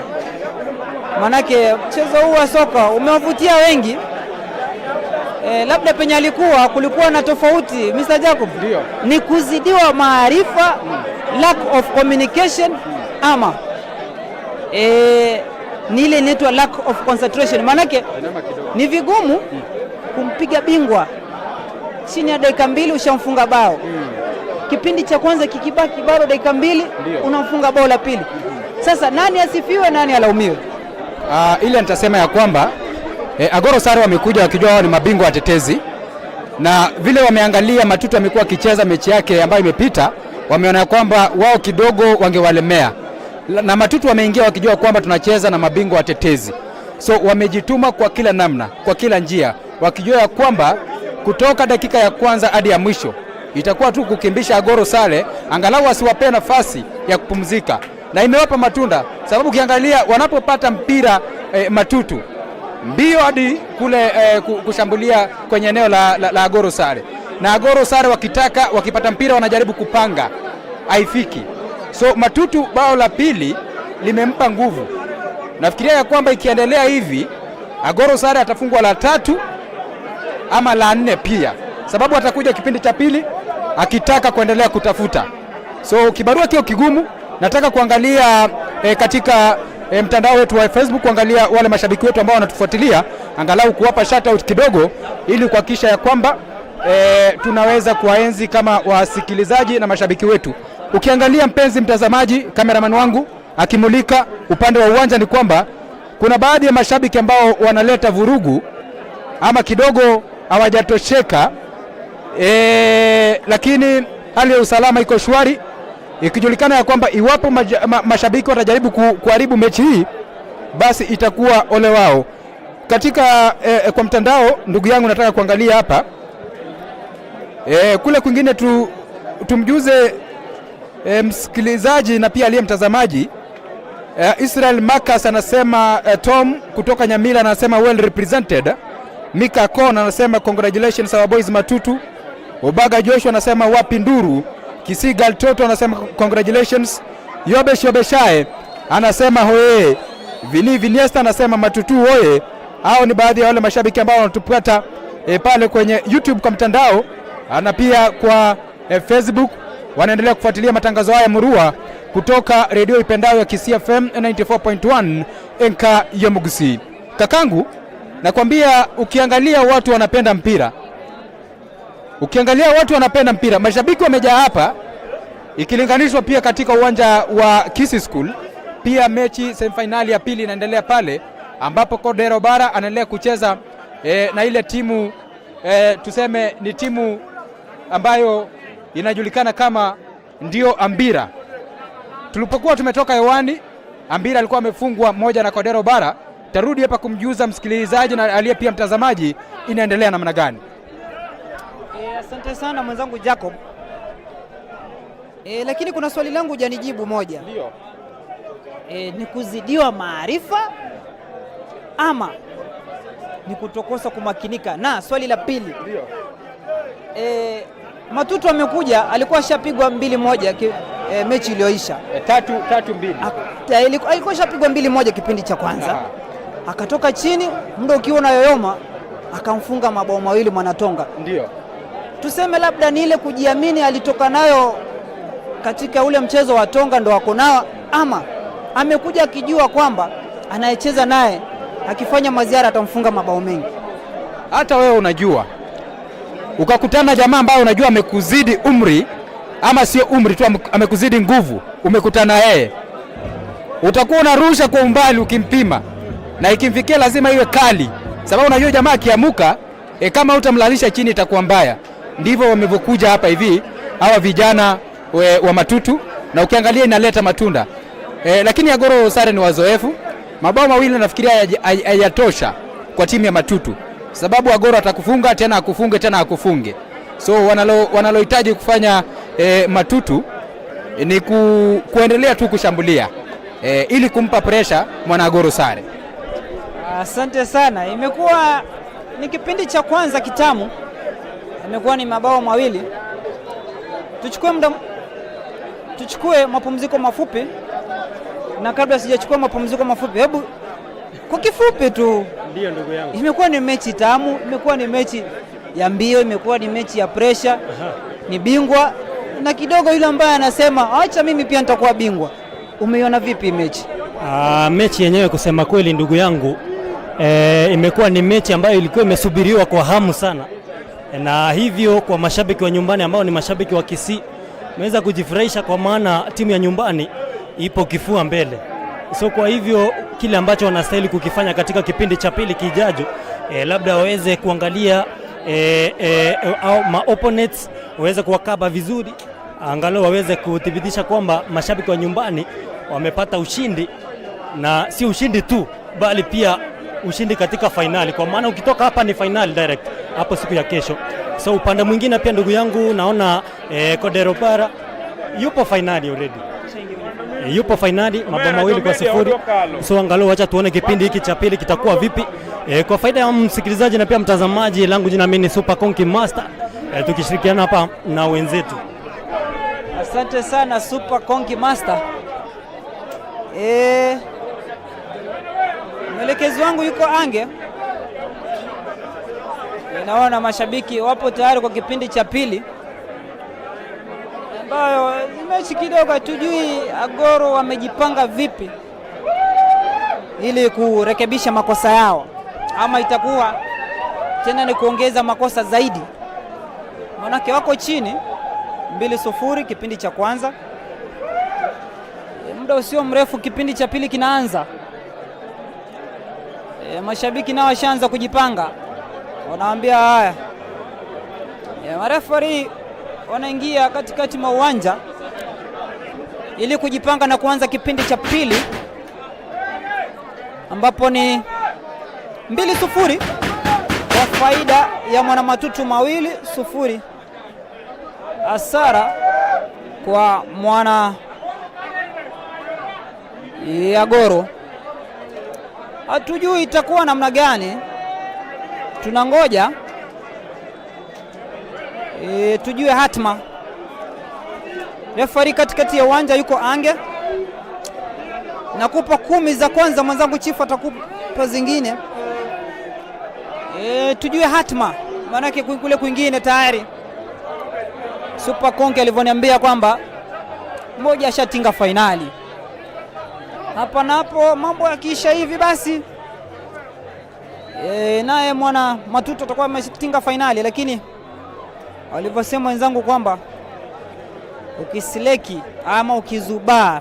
Manake mchezo huu wa soka umewavutia wengi. Labda penye alikuwa kulikuwa na tofauti, Mr. Jacob. Ndio. Ni kuzidiwa maarifa, lack of communication, ama ni ile inaitwa lack of concentration. Maanake ni vigumu kumpiga bingwa chini ya dakika 2 ushamfunga bao. Kipindi cha kwanza kikibaki bado dakika 2 unamfunga bao la pili. Sasa nani asifiwe, nani alaumiwe? Ile nitasema ya kwamba Agoro Sare wamekuja wakijua wao ni mabingwa watetezi, na vile wameangalia Matutu amekuwa akicheza mechi yake ambayo imepita, wameona kwamba wao kidogo wangewalemea, na Matutu wameingia wakijua kwamba tunacheza na mabingwa watetezi, so wamejituma kwa kila namna, kwa kila njia, wakijua ya kwamba kutoka dakika ya kwanza hadi ya mwisho itakuwa tu kukimbisha Agoro Sare, angalau asiwapee nafasi ya kupumzika, na imewapa matunda, sababu ukiangalia wanapopata mpira Matutu mbio hadi kule kushambulia kwenye eneo la Agoro Sare, na Agoro Sare wakitaka, wakipata mpira wanajaribu kupanga, haifiki. So Matutu bao la pili limempa nguvu. Nafikiria ya kwamba ikiendelea hivi Agoro Sare atafungwa la 3 ama la 4 pia, sababu atakuja kipindi cha pili akitaka kuendelea kutafuta. So kibarua kio kigumu. Nataka kuangalia katika mtandao wetu wa Facebook, kuangalia wale mashabiki wetu ambao wanatufuatilia, angalau kuwapa shout out kidogo, ili kuhakikisha ya kwamba tunaweza kuwaenzi kama wasikilizaji na mashabiki wetu. Ukiangalia mpenzi mtazamaji, kameraman wangu akimulika upande wa uwanja, ni kwamba kuna baadhi ya mashabiki ambao wanaleta vurugu ama kidogo hawajatosheka, lakini hali ya usalama iko shwari, ikijulikana ya kwamba iwapo mashabiki watajaribu kuharibu mechi hii, basi itakuwa ole wao. Katika kwa mtandao, ndugu yangu, nataka kuangalia hapa kule kwingine tumjuze msikilizaji na pia aliye mtazamaji. Israel Marcus anasema Tom kutoka Nyamila anasema well represented. Mika Kon anasema congratulations our boys Matutu. Obaga Joshua anasema wapi nduru. Kisigal Toto anasema congratulations. Yobesh Yobeshae anasema hoye. Vini Viniesta anasema Matutu hoye. Hao ni baadhi ya wale mashabiki ambao wanatupata pale kwenye YouTube kwa mtandao na pia kwa Facebook, wanaendelea kufuatilia matangazo haya murua kutoka redio ipendayo ya Kisii FM 94.1 Enka Yomugusi. Kakangu, nakwambia ukiangalia watu wanapenda mpira. Ukiangalia watu wanapenda mpira, mashabiki wamejaa hapa ikilinganishwa pia katika uwanja wa Kisii School. Pia mechi semifinali ya pili inaendelea pale ambapo Kodero Bara anaendelea kucheza na ile timu tuseme ni timu ambayo inajulikana kama ndio Ambira. Tulipokuwa tumetoka hewani, Ambira alikuwa amefungwa 1 na Kodero Bara. Tarudi hapa kumjuza msikilizaji na aliye pia mtazamaji inaendelea namna gani. Asante sana mwenzangu Jacob. Lakini kuna swali langu hujanijibu moja. Ndio. Ni kuzidiwa maarifa ama ni kutokosa kumakinika? Na swali la pili. Ndio. Matutu amekuja, alikuwa ashapigwa 2-1 mechi iliyoisha. 3-2. Alikuwa ashapigwa 2-1 kipindi cha kwanza. Akatoka chini muda ukiwa unayoyoma akamfunga mabao 2 Mwanatonga. Ndio. Tuseme labda ni ile kujiamini alitoka nayo katika ule mchezo wa Tonga ndo wako nao, ama amekuja akijua kwamba anayecheza naye akifanya maziara atamfunga mabao mengi. Hata wewe unajua ukakutana jamaa ambaye unajua amekuzidi umri, ama sio umri tu, amekuzidi nguvu, umekutana yeye, utakuwa unarusha kwa umbali ukimpima, na ikimfikia lazima iwe kali, sababu unajua jamaa akiamuka kama utamlalisha chini itakuwa mbaya. Ndivyo wamevyokuja hapa hivi hawa vijana wa Matutu, na ukiangalia inaleta matunda. Lakini Agoro Sare ni wazoefu. Mabao 2 nafikiria hayatosha kwa timu ya Matutu, sababu Agoro atakufunga tena akufunge tena akufunge. So wanalohitaji kufanya Matutu ni kuendelea tu kushambulia ili kumpa pressure mwana Agoro Sare. Asante sana. Imekuwa ni kipindi cha kwanza kitamu, imekuwa ni mabao 2. Tuchukue mapumziko mafupi, na kabla sijachukua mapumziko mafupi, hebu Kwa kifupi tu, Ndiyo ndugu yangu. Imekuwa ni mechi tamu, imekuwa ni mechi ya mbio, imekuwa ni mechi ya presha. Ni bingwa na kidogo yule ambaye anasema acha mimi pia nitakuwa bingwa. Umeiona vipi mechi? Mechi yenyewe kusema kweli ndugu yangu, imekuwa ni mechi ambayo ilikuwa imesubiriwa kwa hamu sana, na hivyo kwa mashabiki wa nyumbani ambao ni mashabiki wa Kisii wameweza kujifurahisha kwa maana timu ya nyumbani ipo kifua mbele. So kwa hivyo kile ambacho wanastahili kukifanya katika kipindi cha pili kijajo, labda waweze kuangalia au ma opponents waweze kuwakaba vizuri, angalau waweze kuthibitisha kwamba mashabiki wa nyumbani wamepata ushindi, na si ushindi tu, bali pia ushindi katika fainali, kwa maana ukitoka hapa ni fainali direct hapo siku ya kesho. So upande mwingine pia ndugu yangu naona Kodero Bara yupo fainali already. Yupo fainali mabao 2-0. So angalau wacha tuone kipindi hiki cha pili kitakuwa vipi. Kwa faida ya msikilizaji na pia mtazamaji, langu jina mimi ni Super Konki Master, tukishirikiana hapa na wenzetu. Asante sana Super Konki Master. Mwelekezi wangu yuko ange. Ninaona mashabiki wapo tayari kwa kipindi cha pili, ambayo mechi kidogo hatujui Agoro wamejipanga vipi ili kurekebisha makosa yao, ama itakuwa tena ni kuongeza makosa zaidi. Manake wako chini 2-0 kipindi cha kwanza. Muda usio mrefu kipindi cha pili kinaanza. Mashabiki nao washaanza kujipanga, wanaambia haya. Marefari wanaingia katikati mwa uwanja ili kujipanga na kuanza kipindi cha pili ambapo ni 2-0 kwa faida ya Mwanamatutu, 2-0 hasara kwa Mwana Agoro. Hatujui itakuwa namna gani, tunangoja tujue hatma. Refari katikati ya uwanja yuko ange. Nakupa 10 za kwanza, mwenzangu chifu atakupa zingine. Tujue hatma, maanake kule kwingine tayari Super Konki alivyoniambia kwamba mmoja ashatinga fainali. Hapa napo mambo yakiisha hivi basi naye Mwana Matutu atakuwa ametinga fainali, lakini walivyosema wenzangu kwamba ukisileki ama ukizubaa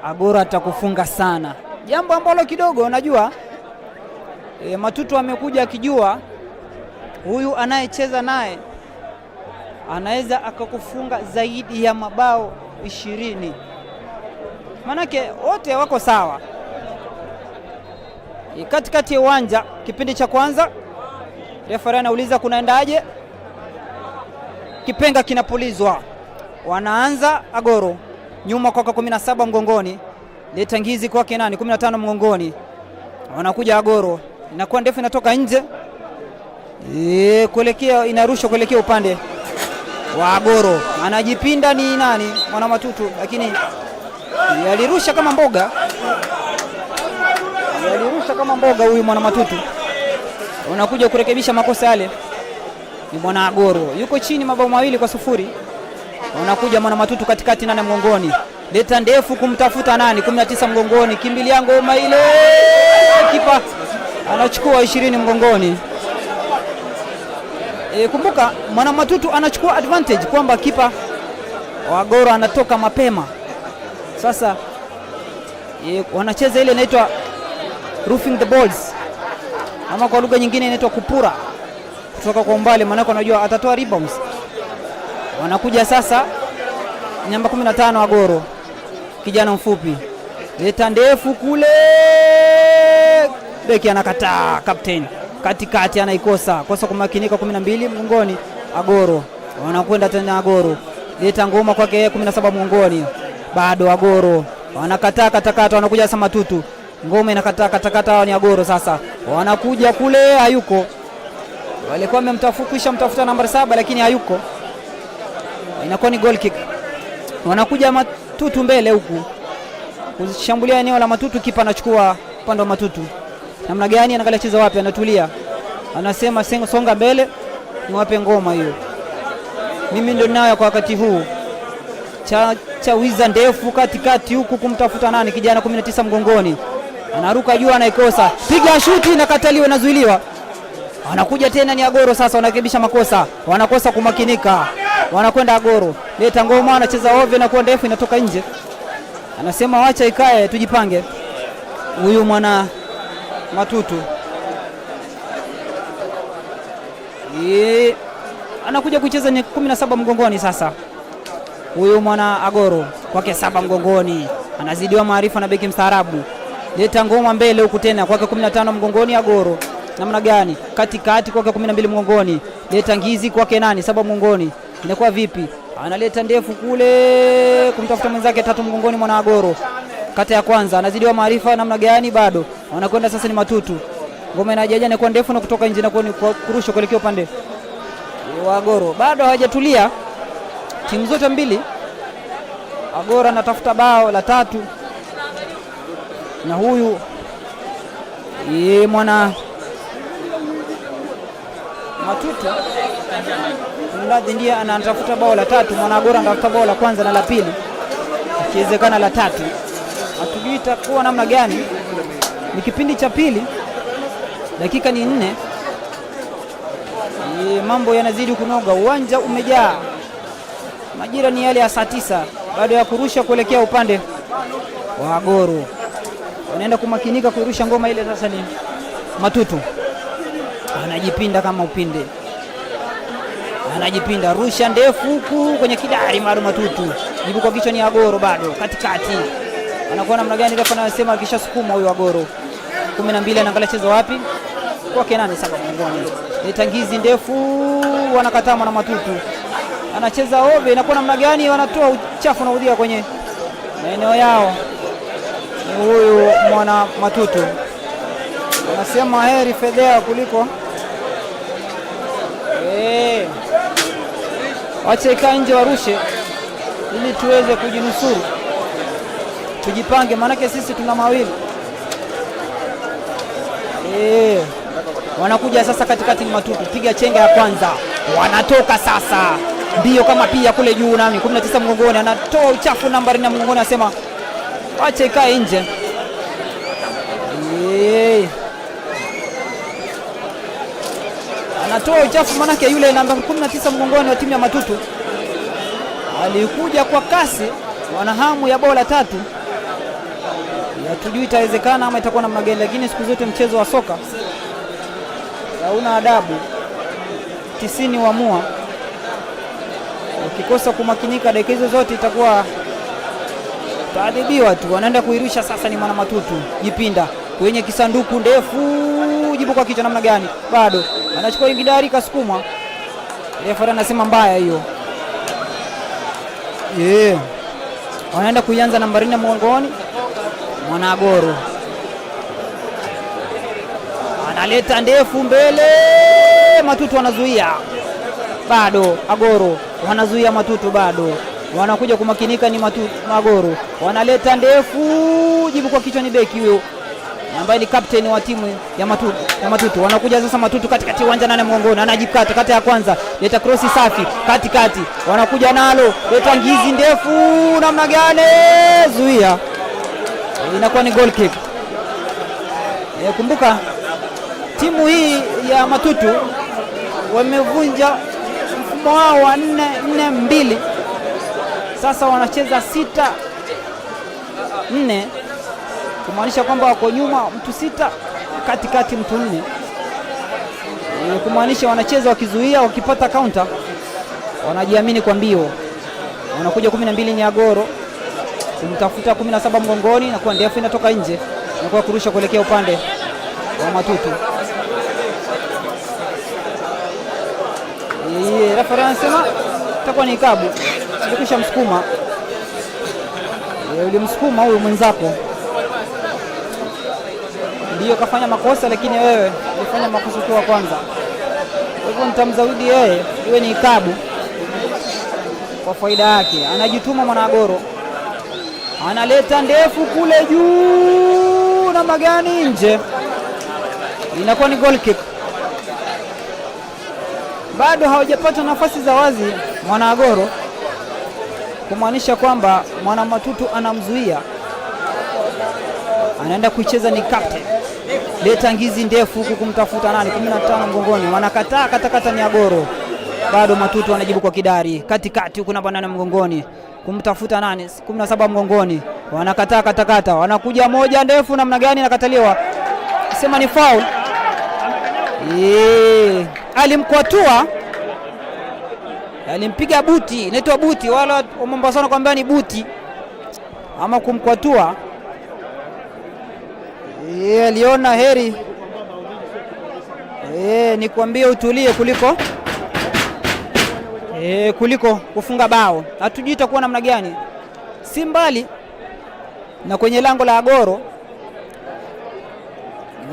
Agoro atakufunga sana, jambo ambalo kidogo najua Matutu amekuja akijua huyu anayecheza naye anaweza akakufunga zaidi ya mabao 20. Manake wote wako sawa. Katikati ya uwanja kipindi cha kwanza, refari anauliza kunaendaje? Kipenga kinapulizwa. Wanaanza Agoro nyuma kwa 17 mgongoni, leta ngizi kwake nani 15 mgongoni. Wanakuja Agoro, inakuwa ndefu, inatoka nje kuelekea, inarushwa kuelekea upande wa Agoro. Anajipinda ni nani? Mwana Matutu, lakini alirusha kama mboga, alirusha kama mboga huyu Mwana Matutu. Unakuja kurekebisha makosa yale ni Mwana Agoro, yuko chini mabao 2-0. Unakuja Mwana Matutu katikati, nane mgongoni, leta ndefu kumtafuta nani 19 mgongoni, kimbilia ngoma ile, kipa anachukua 20 mgongoni. Kumbuka Mwana Matutu anachukua advantage kwamba kipa wa Agoro anatoka mapema. Sasa wanacheza ile inaitwa roofing the balls, ama kwa lugha nyingine inaitwa kupura kutoka kwa umbali, maana anajua atatoa rebounds. Wanakuja sasa namba 15 Agoro, kijana mfupi, leta ndefu kule, beki anakataa, captain katikati anaikosa, kosa kumakinika. 12 mgongoni Agoro, wanakwenda tena Agoro, leta ngoma kwake 17 mgongoni, bado Agoro wanakataa katakata, wanakuja sasa Matutu, ngoma inakataa katakata, ni Agoro sasa, wanakuja kule, hayuko, walikuwa wamemtafukisha mtafuta namba 7 lakini hayuko, inakuwa ni goal kick. Wanakuja Matutu mbele huku kushambulia eneo la Matutu, kipa anachukua Upande wa Matutu namna gani, anaangalia cheza wapi, anatulia, anasema songa mbele, niwape ngoma hiyo, mimi ndio ninayo kwa wakati huu. Chawiza ndefu katikati huku kumtafuta nani, kijana 19 mgongoni, anaruka juu, anaikosa, piga shuti, inakataliwa, inazuiliwa. Anakuja tena ni Agoro sasa, wanarekebisha makosa, wanakosa kumakinika, wanakwenda Agoro, leta ngoma, anacheza ovyo na kuwa ndefu, inatoka nje. Anasema wacha ikae, tujipange. Huyu mwana Matutu anakuja kucheza ni 17 mgongoni sasa. Huyu mwana Agoro kwake 7 mgongoni, anazidiwa maarifa na beki mstaarabu. Leta ngoma mbele huku tena kwake 15 mgongoni Agoro. Namna gani? Katikati kwake 12 mgongoni. Leta ngizi kwake nani? 7 mgongoni. Inakuwa vipi? Analeta ndefu kule kumtafuta mwenzake 3 mgongoni mwana Agoro. Kata ya kwanza anazidiwa maarifa namna gani? Bado wanakwenda sasa ni Matutu. Ngoma inajaja inakuwa ndefu na kutoka nje na kurusha kuelekea upande wa Agoro. Bado hawajatulia timu zote mbili. Agoro anatafuta bao la 3 na huyu mwana Matutu mradhi ndiye anatafuta bao la 3. Mwana Agoro anatafuta bao la kwanza na la pili, ikiwezekana la 3. Hatujui itakuwa namna gani. Ni kipindi cha pili, dakika ni 4. Mambo yanazidi kunoga, uwanja umejaa. Majira ni yale ya saa 9, bado ya kurusha kuelekea upande wa Agoro. Wanaenda kumakinika kurusha ngoma ile. Sasa ni Matutu anajipinda kama upinde, anajipinda, rusha ndefu huku kwenye kidari, bado Matutu jibu kwa kichwa ni Agoro, bado katikati anakuwa namna gani? Refa anasema akishasukuma huyu Agoro. 12 anaangalia chezo wapi, kwake nani, 7 mgongoni, ni ndefu, wanakataa na Matutu anacheza ove, inakuwa namna gani? Wanatoa uchafu na udhia kwenye maeneo yao. Ni huyu mwana Matutu, anasema heri fedhea kuliko wache ikae nje warushe ili tuweze kujinusuru, tujipange, maanake sisi tuna mawili. Wanakuja sasa katikati ni Matutu, piga chenga ya kwanza, wanatoka sasa mbio kama pia kule juu, nani 19 mgongoni, anatoa uchafu nambari na mgongoni, anasema wache ikae nje. Anatoa uchafu manake yule namba 19 mgongoni wa timu ya Matutu alikuja kwa kasi, wana hamu ya bao la 3. Hatujui itawezekana ama itakuwa namna gani, lakini siku zote mchezo wa soka hauna adabu. 90 waamua. Ukikosa kumakinika dakika hizo zote itakuwa taadhibiwa tu. Wanaenda kuirusha sasa ni mwana Matutu, jipinda kwenye kisanduku ndefu, jibu kwa kichwa namna gani? Bado anachukua ingidari, kasukumwa. Refa anasema mbaya hiyo. Wanaenda kuianza nambari 4 mgongoni, mwana Agoro analeta ndefu mbele, Matutu anazuia, bado Agoro wanazuia Matutu, bado wanakuja kumakinika ni Matutu, Agoro wanaleta ndefu, jibu kwa kichwa ni beki huyo ambaye ni captain wa timu ya Matutu, Matutu. Wanakuja sasa Matutu katikati uwanja, nane mgongoni, anajikata kata ya kwanza, leta krosi safi katikati, wanakuja nalo, leta ngizi ndefu namna gani, zuia, inakuwa ni goal kick. Kumbuka timu hii ya Matutu wamevunja mfumo wao wa 4-4-2, sasa wanacheza 6-4, kumaanisha kwamba wako nyuma mtu 6, katikati mtu 4, kumaanisha wanacheza wakizuia, wakipata counter wanajiamini kwa mbio. Wanakuja 12 ni Agoro kumtafuta 17 mgongoni, na kuwa ndefu inatoka nje na kwa kurusha kuelekea upande wa Matutu. Refa anasema itakuwa ni ikabu, ulikwisha msukuma, ulimsukuma huyu mwenzako, ndiyo kafanya makosa, lakini wewe ulifanya makosa tu wa kwanza. Kwa hivyo nitamzawidi yeye iwe ni ikabu kwa faida yake. Anajituma mwana Agoro, analeta ndefu kule juu. Namna gani nje, inakuwa ni goal kick. Bado hawajapata nafasi za wazi Mwana Agoro, kumaanisha kwamba Mwana Matutu anamzuia, anaenda kuicheza ni captain. Leta ngizi ndefu huku kumtafuta nani, 15 mgongoni, wanakataa katakata, ni Agoro. Bado Matutu anajibu kwa kidari katikati huku namba 8 mgongoni kumtafuta nani, 17 mgongoni, wanakataa katakata, wanakuja moja ndefu, namna gani, nakataliwa, sema ni foul. Alimkwatua, alimpiga buti, inaitwa buti, wala wa Mombasa wanakuambia ni buti ama kumkwatua. Aliona heri nikwambie utulie kuliko kufunga bao. Hatujui itakuwa namna gani, si mbali na kwenye lango la Agoro.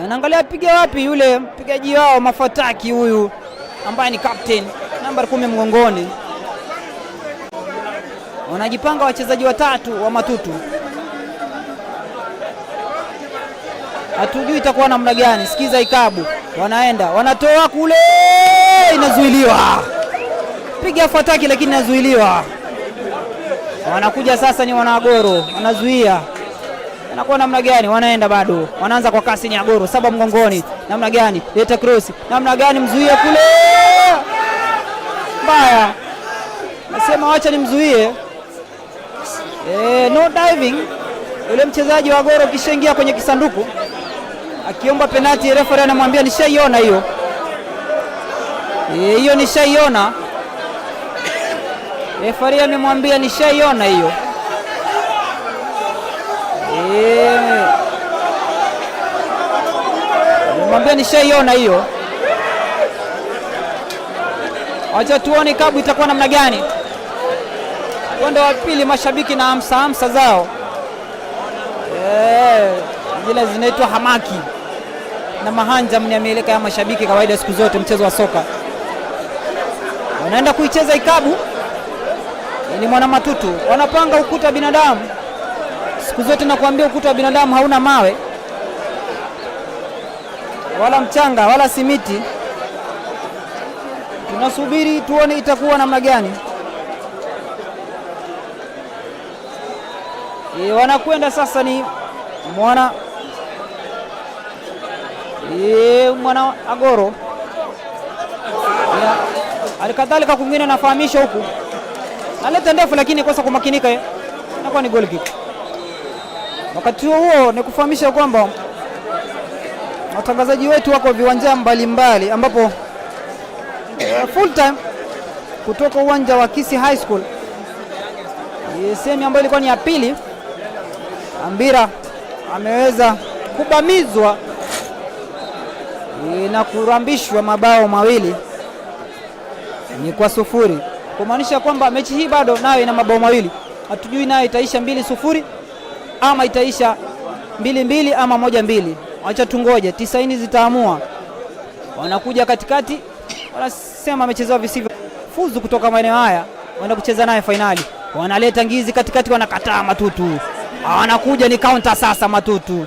Anaangalia piga wapi yule mpigaji wao Mafataki huyu ambaye ni captain namba 10 mgongoni. Wanajipanga wachezaji watatu wa Matutu, hatujui itakuwa namna gani. Sikiza ikabu, wanaenda wanatoa kule, inazuiliwa. Piga Fataki lakini inazuiliwa. Wanakuja sasa ni Wanaagoro, wanazuia anakuwa namna gani? Wanaenda bado, wanaanza kwa kasi, ni Agoro saba mgongoni, namna gani? Leta cross, namna gani? Mzuie kule, mbaya, nasema wacha nimzuie. No diving. Yule mchezaji wa Agoro kishaingia kwenye kisanduku akiomba penalti, referee anamwambia nishaiona hiyo, hiyo nishaiona. Referee amemwambia nishaiona hiyo. Mwambia nishaiona hiyo. Wacha tuone kabu itakuwa namna gani. Upande wa pili mashabiki na hamsa hamsa zao zile zinaitwa hamaki na mahanja mniameleka ya mashabiki kawaida siku zote mchezo wa soka. Wanaenda kuicheza ikabu ni Mwana Matutu, wanapanga ukuta wa binadamu. Siku zote nakuambia ukuta wa binadamu hauna mawe wala mchanga wala simiti. Tunasubiri tuone itakuwa namna gani. Wanakwenda sasa ni Mwana Mwana Agoro. Alikadhalika kwingine nafahamisha huku aleta ndefu lakini kosa kumakinika, inakuwa ni goal kick. Wakati huo huo ni kufahamisha kwamba watangazaji wetu wako viwanja mbalimbali ambapo full time kutoka uwanja wa Kisii High School, sehemu ambayo ilikuwa ni ya pili, Ambira ameweza kubamizwa na kurambishwa mabao 2 ni kwa 0, kumaanisha kwamba mechi hii bado nayo ina mabao 2. Hatujui nayo itaisha 2-0 ama itaisha 2-2 ama 1-2. Acha tungoje, 90 zitaamua. Wanakuja katikati, wanasema amechezewa visivyo. Fuzu kutoka maeneo haya, wanaenda kucheza naye fainali. Wanaleta ngizi katikati, wanakataa Matutu. Wanakuja ni counter sasa Matutu.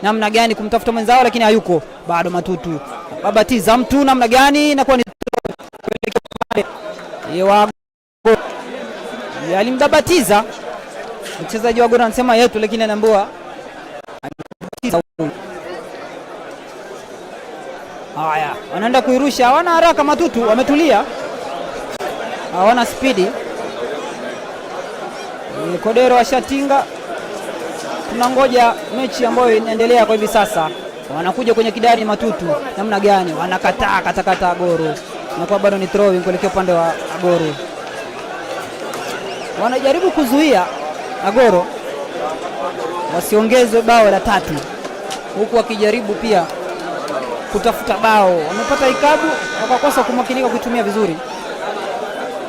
Namna gani kumtafuta mwenzao lakini hayuko. Bado Matutu. Babatiza mtu namna gani inakuwa ni alimdabatiza mchezaji wa Gor, anasema yetu, lakini anaambiwa. Haya, wanaenda kuirusha, hawana haraka Matutu, wametulia, hawana spidi. Kodero ashatinga, tunangoja mechi ambayo inaendelea kwa hivi sasa. Wanakuja kwenye kidari Matutu, namna gani? Wanakataa katakata Agoro, na bado ni throwing kuelekea upande wa Agoro. Wanajaribu kuzuia Agoro wasiongezwe bao la tatu, huku wakijaribu pia kutafuta bao. Wamepata ikabu wakakosa kumakinika kuitumia vizuri.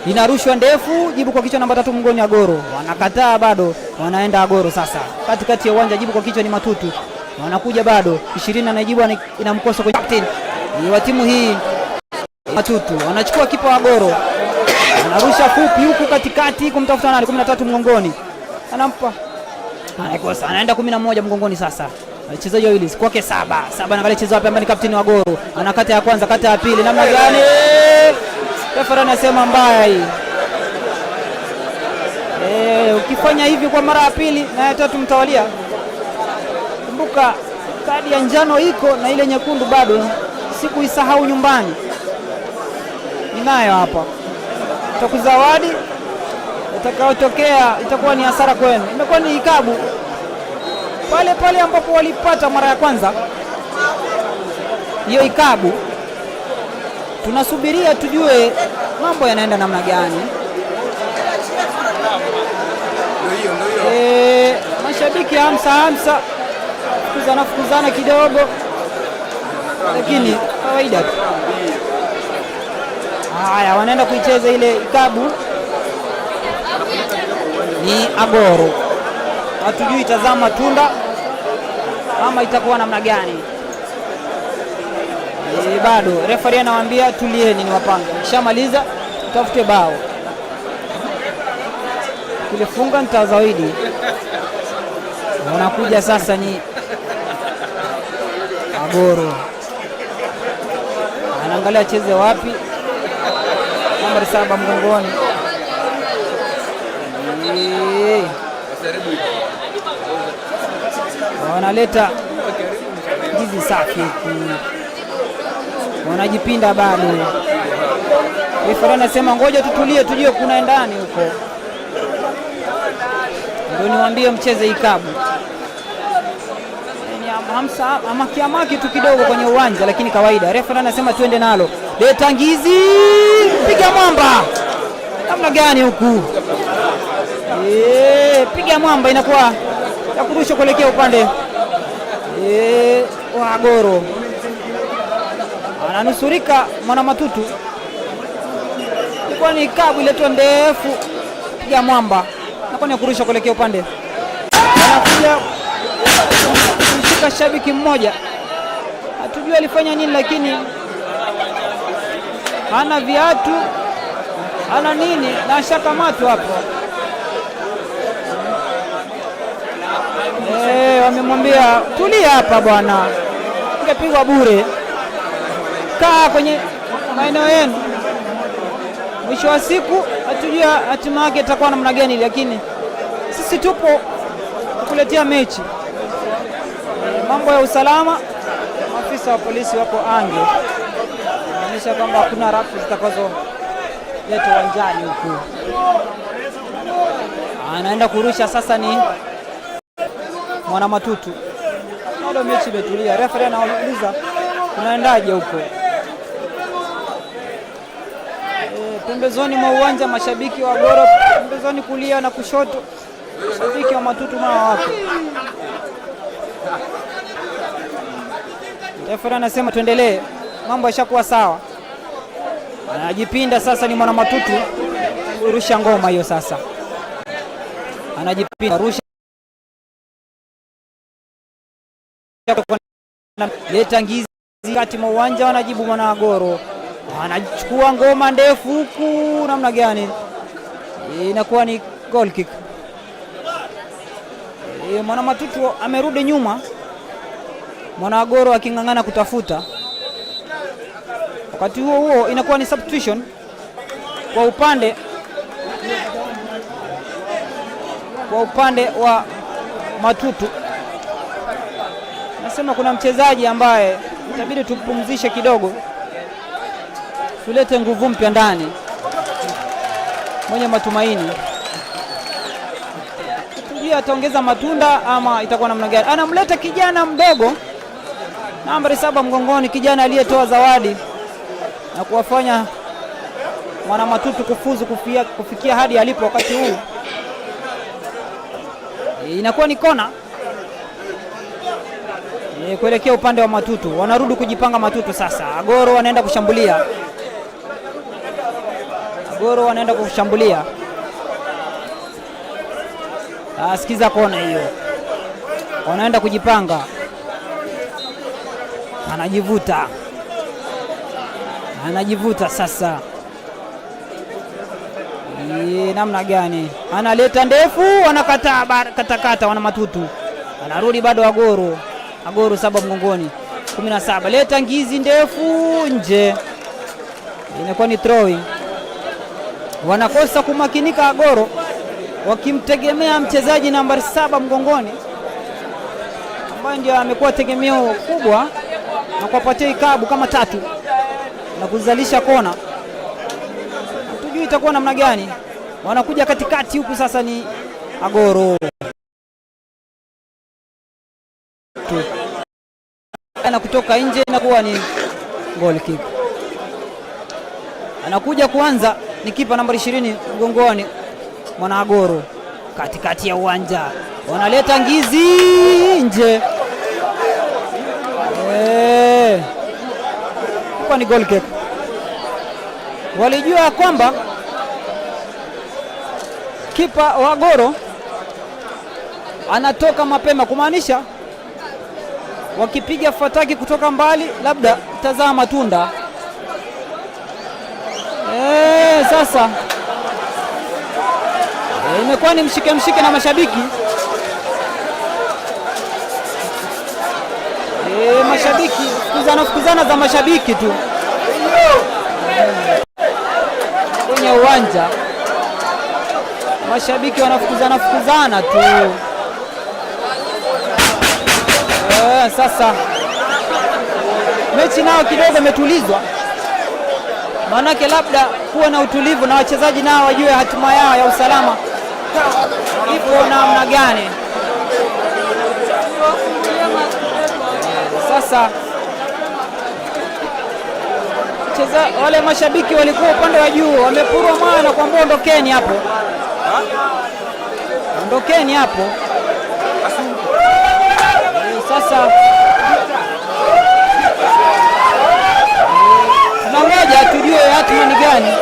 Inarushwa ndefu, jibu kwa kichwa namba 3 mgongoni Agoro. Wanakataa bado, wanaenda Agoro sasa. Katikati ya uwanja, jibu kwa kichwa ni Matutu. Wanakuja bado 20 anajibu, inamkosa kwa captain wa timu hii Matutu. Wanachukua kipa wa Agoro. Anarusha fupi huku katikati kumtafuta nani, 13 mgongoni. Anampa. Anaikosa, anaenda 11 mgongoni sasa. Wachezaji wawili kwake saba saba, anaangalia chezo wapi, ambaye ni kapteni wa Goro, anakata ya kwanza, kata ya pili, namna gani? Refa anasema mbaya hii. Ukifanya hivi kwa mara ya pili na ya tatu mtawalia. Kumbuka kadi ya njano iko na ile nyekundu bado, sikuisahau nyumbani, ninayo hapa, takuzawadi itakayotokea itakuwa ni hasara kwenu. Imekuwa ni ikabu pale pale ambapo walipata mara ya kwanza hiyo ikabu. Tunasubiria tujue mambo yanaenda namna gani. Mashabiki hamsa hamsa, fukuzana fukuzana kidogo, lakini kawaida tu. Haya, wanaenda kuicheza ile ikabu, ni Agoro. Hatujui itazaa matunda ama itakuwa namna gani. Bado refari anawaambia tulieni, ni wapange, kishamaliza tafute bao, kulifunga nitawazawidi. Wanakuja sasa, ni Agoro anaangalia acheze wapi, nambari 7 mgongoni. Wanaleta jizi safi huku, wanajipinda bado. Refa anasema ngoja tutulie, tujue kuna ndani huko, ndio niwaambie mcheze ikabu. Ni hamsa amakiamaki tu kidogo kwenye uwanja, lakini kawaida. Refa anasema tuende nalo, leta ngizi, piga mwamba namna gani huku? Piga mwamba, inakuwa ya kurusha kuelekea upande wa Agoro. Ananusurika mwana Matutu, ilikuwa ni kabu iletwa ndefu, piga mwamba, inakuwa ni kurusha kuelekea upande. Anakuja kumshika shabiki mmoja, hatujui alifanya nini, lakini hana viatu hana nini na ashakamatwa hapo. Wamemwambia tulia hapa bwana, ungepigwa bure, kaa kwenye maeneo yenu. Mwisho wa siku hatujui hatima yake itakuwa namna gani, lakini sisi tupo kukuletea mechi. Mambo ya usalama, maafisa wa polisi wako ange, inaonyesha kwamba hakuna rafu zitakazoletwa uwanjani huku. Anaenda kurusha sasa ni mwana Matutu. Bado mechi imetulia, refa anauliza unaendaje huko. Pembezoni mwa uwanja mashabiki wa Goro, pembezoni kulia na kushoto, mashabiki wa Matutu nao wako. Refa anasema tuendelee, mambo yashakuwa sawa. Anajipinda sasa ni mwana Matutu, rusha ngoma hiyo sasa, anajipinda rusha leta ngizi kati mwa uwanja, wanajibu mwana Agoro, anachukua ngoma ndefu huku, namna gani? Inakuwa ni goal kick. Mwana Matutu amerudi nyuma, mwana Agoro aking'ang'ana kutafuta. Wakati huo huo inakuwa ni substitution kwa upande wa Matutu. Nasema kuna mchezaji ambaye itabidi tumpumzishe kidogo, tulete nguvu mpya ndani, mwenye matumaini. Tujue ataongeza matunda ama itakuwa namna gani. Anamleta kijana mdogo nambari 7 mgongoni, kijana aliyetoa zawadi na kuwafanya mwana Matutu kufuzu kufikia hadi alipo wakati huu. Inakuwa ni kona kuelekea upande wa Matutu. Wanarudi kujipanga Matutu sasa. Agoro wanaenda kushambulia. Agoro wanaenda kushambulia. Sikiza kona hiyo. Wanaenda kujipanga. Anajivuta. Anajivuta sasa. Namna gani? Analeta ndefu, wanakataa katakata wana Matutu. Anarudi bado Agoro. Agoro 7 mgongoni, 17, leta ngizi ndefu nje, inakuwa ni throwing. Wanakosa kumakinika Agoro, wakimtegemea mchezaji nambari 7 mgongoni ambaye ndio amekuwa tegemeo kubwa na kuwapatia ikabu kama 3 na kuzalisha kona. Hatujui itakuwa namna gani. Wanakuja katikati huku sasa ni Agoro na kutoka nje inakuwa ni goal kick. Anakuja kuanza ni kipa nambari 20 mgongoni Mwana Agoro, katikati ya uwanja wanaleta ngizi nje. Kwa ni goal kick. Walijua kwamba kipa wa Agoro anatoka mapema, kumaanisha wakipiga fataki kutoka mbali labda tazama matunda. Sasa imekuwa ni mshike mshike na mashabiki. Mashabiki fukuzana za mashabiki tu kwenye uwanja, mashabiki wanafukuzana fukuzana tu. Sasa mechi nao kidogo imetulizwa, maanake labda kuwa na utulivu na wachezaji nao wajue hatima yao ya usalama ipo namna gani. Sasa wale mashabiki walikuwa upande wa juu wamepurwa mawe na kuambia ondokeni hapo, ondokeni hapo. Sasa tunangoja tujue hatima ni gani.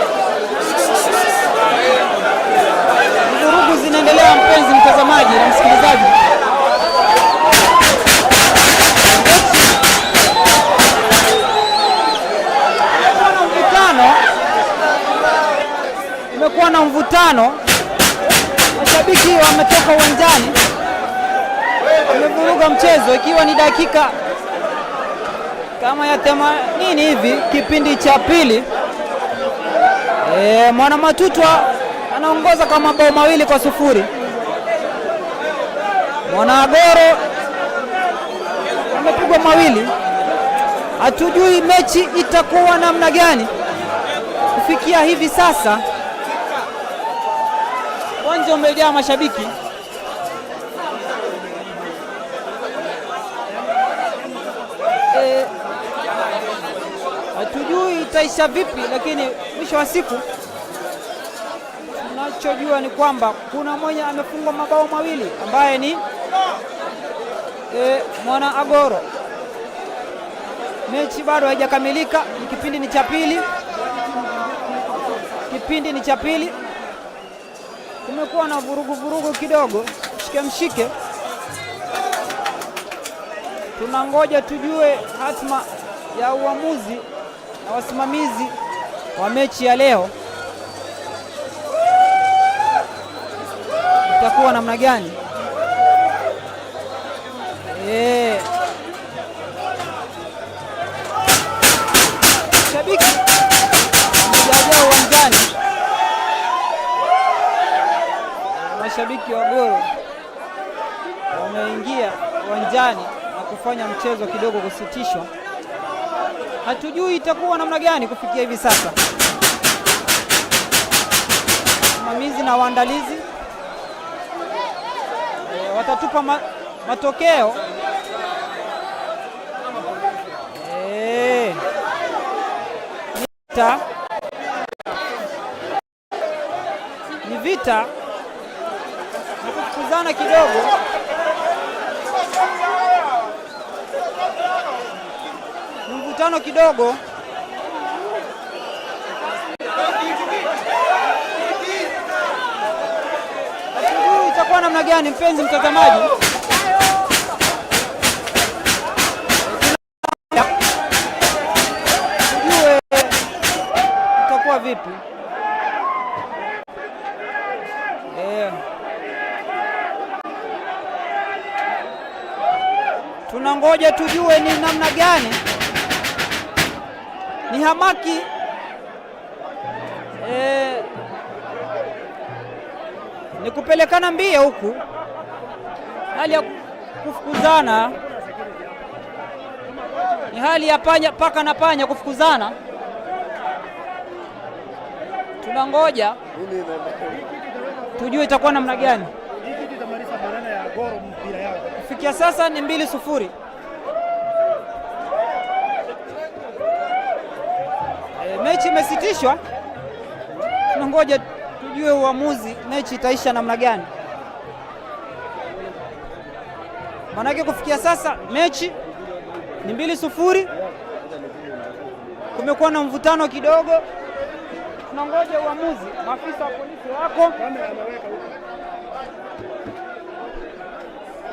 Vurugu zinaendelea, mpenzi mtazamaji na msikilizaji. Imekuwa na mvutano, mashabiki wametoka uwanjani, wamevuruga mchezo, ikiwa ni dakika kama ya 80 hivi, kipindi cha pili. Mwana Matutwa anaongoza kwa mabao 2-0. Mwana Agoro amepigwa 2. Hatujui mechi itakuwa namna gani kufikia hivi sasa. Uwanja umejaa mashabiki. Hatujui itaisha vipi, lakini mwisho wa siku tunachojua ni kwamba kuna mmoja amefungwa mabao 2 ambaye ni Mwana Agoro. Mechi bado haijakamilika, ni kipindi ni cha pili. Kipindi ni cha pili. Kumekuwa na vurugu vurugu kidogo, mshike mshike. Tunangoja tujue hatma ya uamuzi na wasimamizi wa mechi ya leo itakuwa namna gani. Mashabiki wamejaa uwanjani, mashabiki wa Goro wameingia uwanjani na kufanya mchezo kidogo kusitishwa. Hatujui itakuwa namna gani kufikia hivi sasa. Wasimamizi na waandalizi watatupa matokeo. Ni vita na kufukuzana kidogo. Mvutano kidogo. Hatujui itakuwa namna gani, mpenzi mtazamaji. Tujue itakuwa vipi. Tunangoja tujue ni namna gani, ni hamaki ni kupelekana mbio huku, hali ya kufukuzana, ni hali ya panya, paka na panya kufukuzana. Tunangoja tujue itakuwa namna gani. Kufikia sasa ni 2-0. Mechi imesitishwa, tunangoja tujue uamuzi, mechi itaisha namna gani. Maanake kufikia sasa mechi ni 2-0, kumekuwa na mvutano kidogo, tunangoja uamuzi. Maafisa wa polisi wako,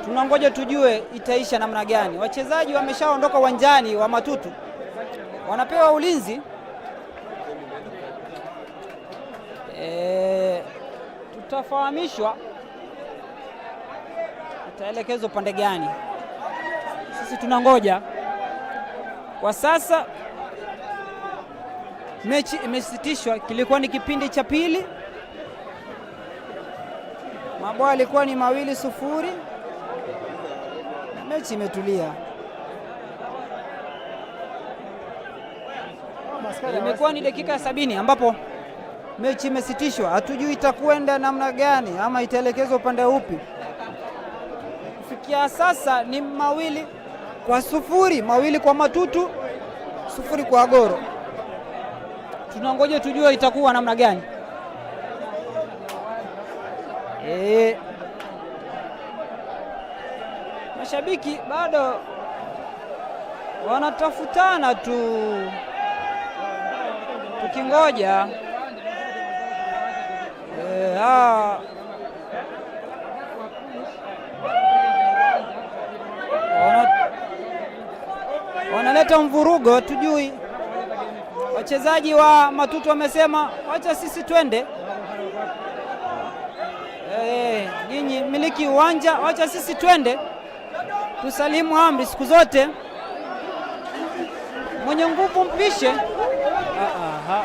tunangoja tujue itaisha namna gani. Wachezaji wameshaondoka uwanjani wa Matutu, wanapewa ulinzi. Tutafahamishwa itaelekezwa upande gani. Sisi tunangoja kwa sasa. Mechi imesitishwa, kilikuwa ni kipindi cha pili, mabao yalikuwa ni 2-0 na mechi imetulia. Imekuwa ni dakika 70 ambapo mechi imesitishwa, hatujui itakwenda namna gani ama itaelekezwa upande upi. Kufikia sasa ni 2-0, 2 kwa Matutu, 0 kwa Agoro. Tunangoja tujue itakuwa namna gani. Mashabiki bado wanatafutana tu, tukingoja wanaleta mvurugo, tujui. Wachezaji wa Matutu wamesema wacha sisi twende, nyinyi miliki uwanja, wacha sisi twende, tusalimu amri siku zote, mwenye nguvu mpishe. Aha.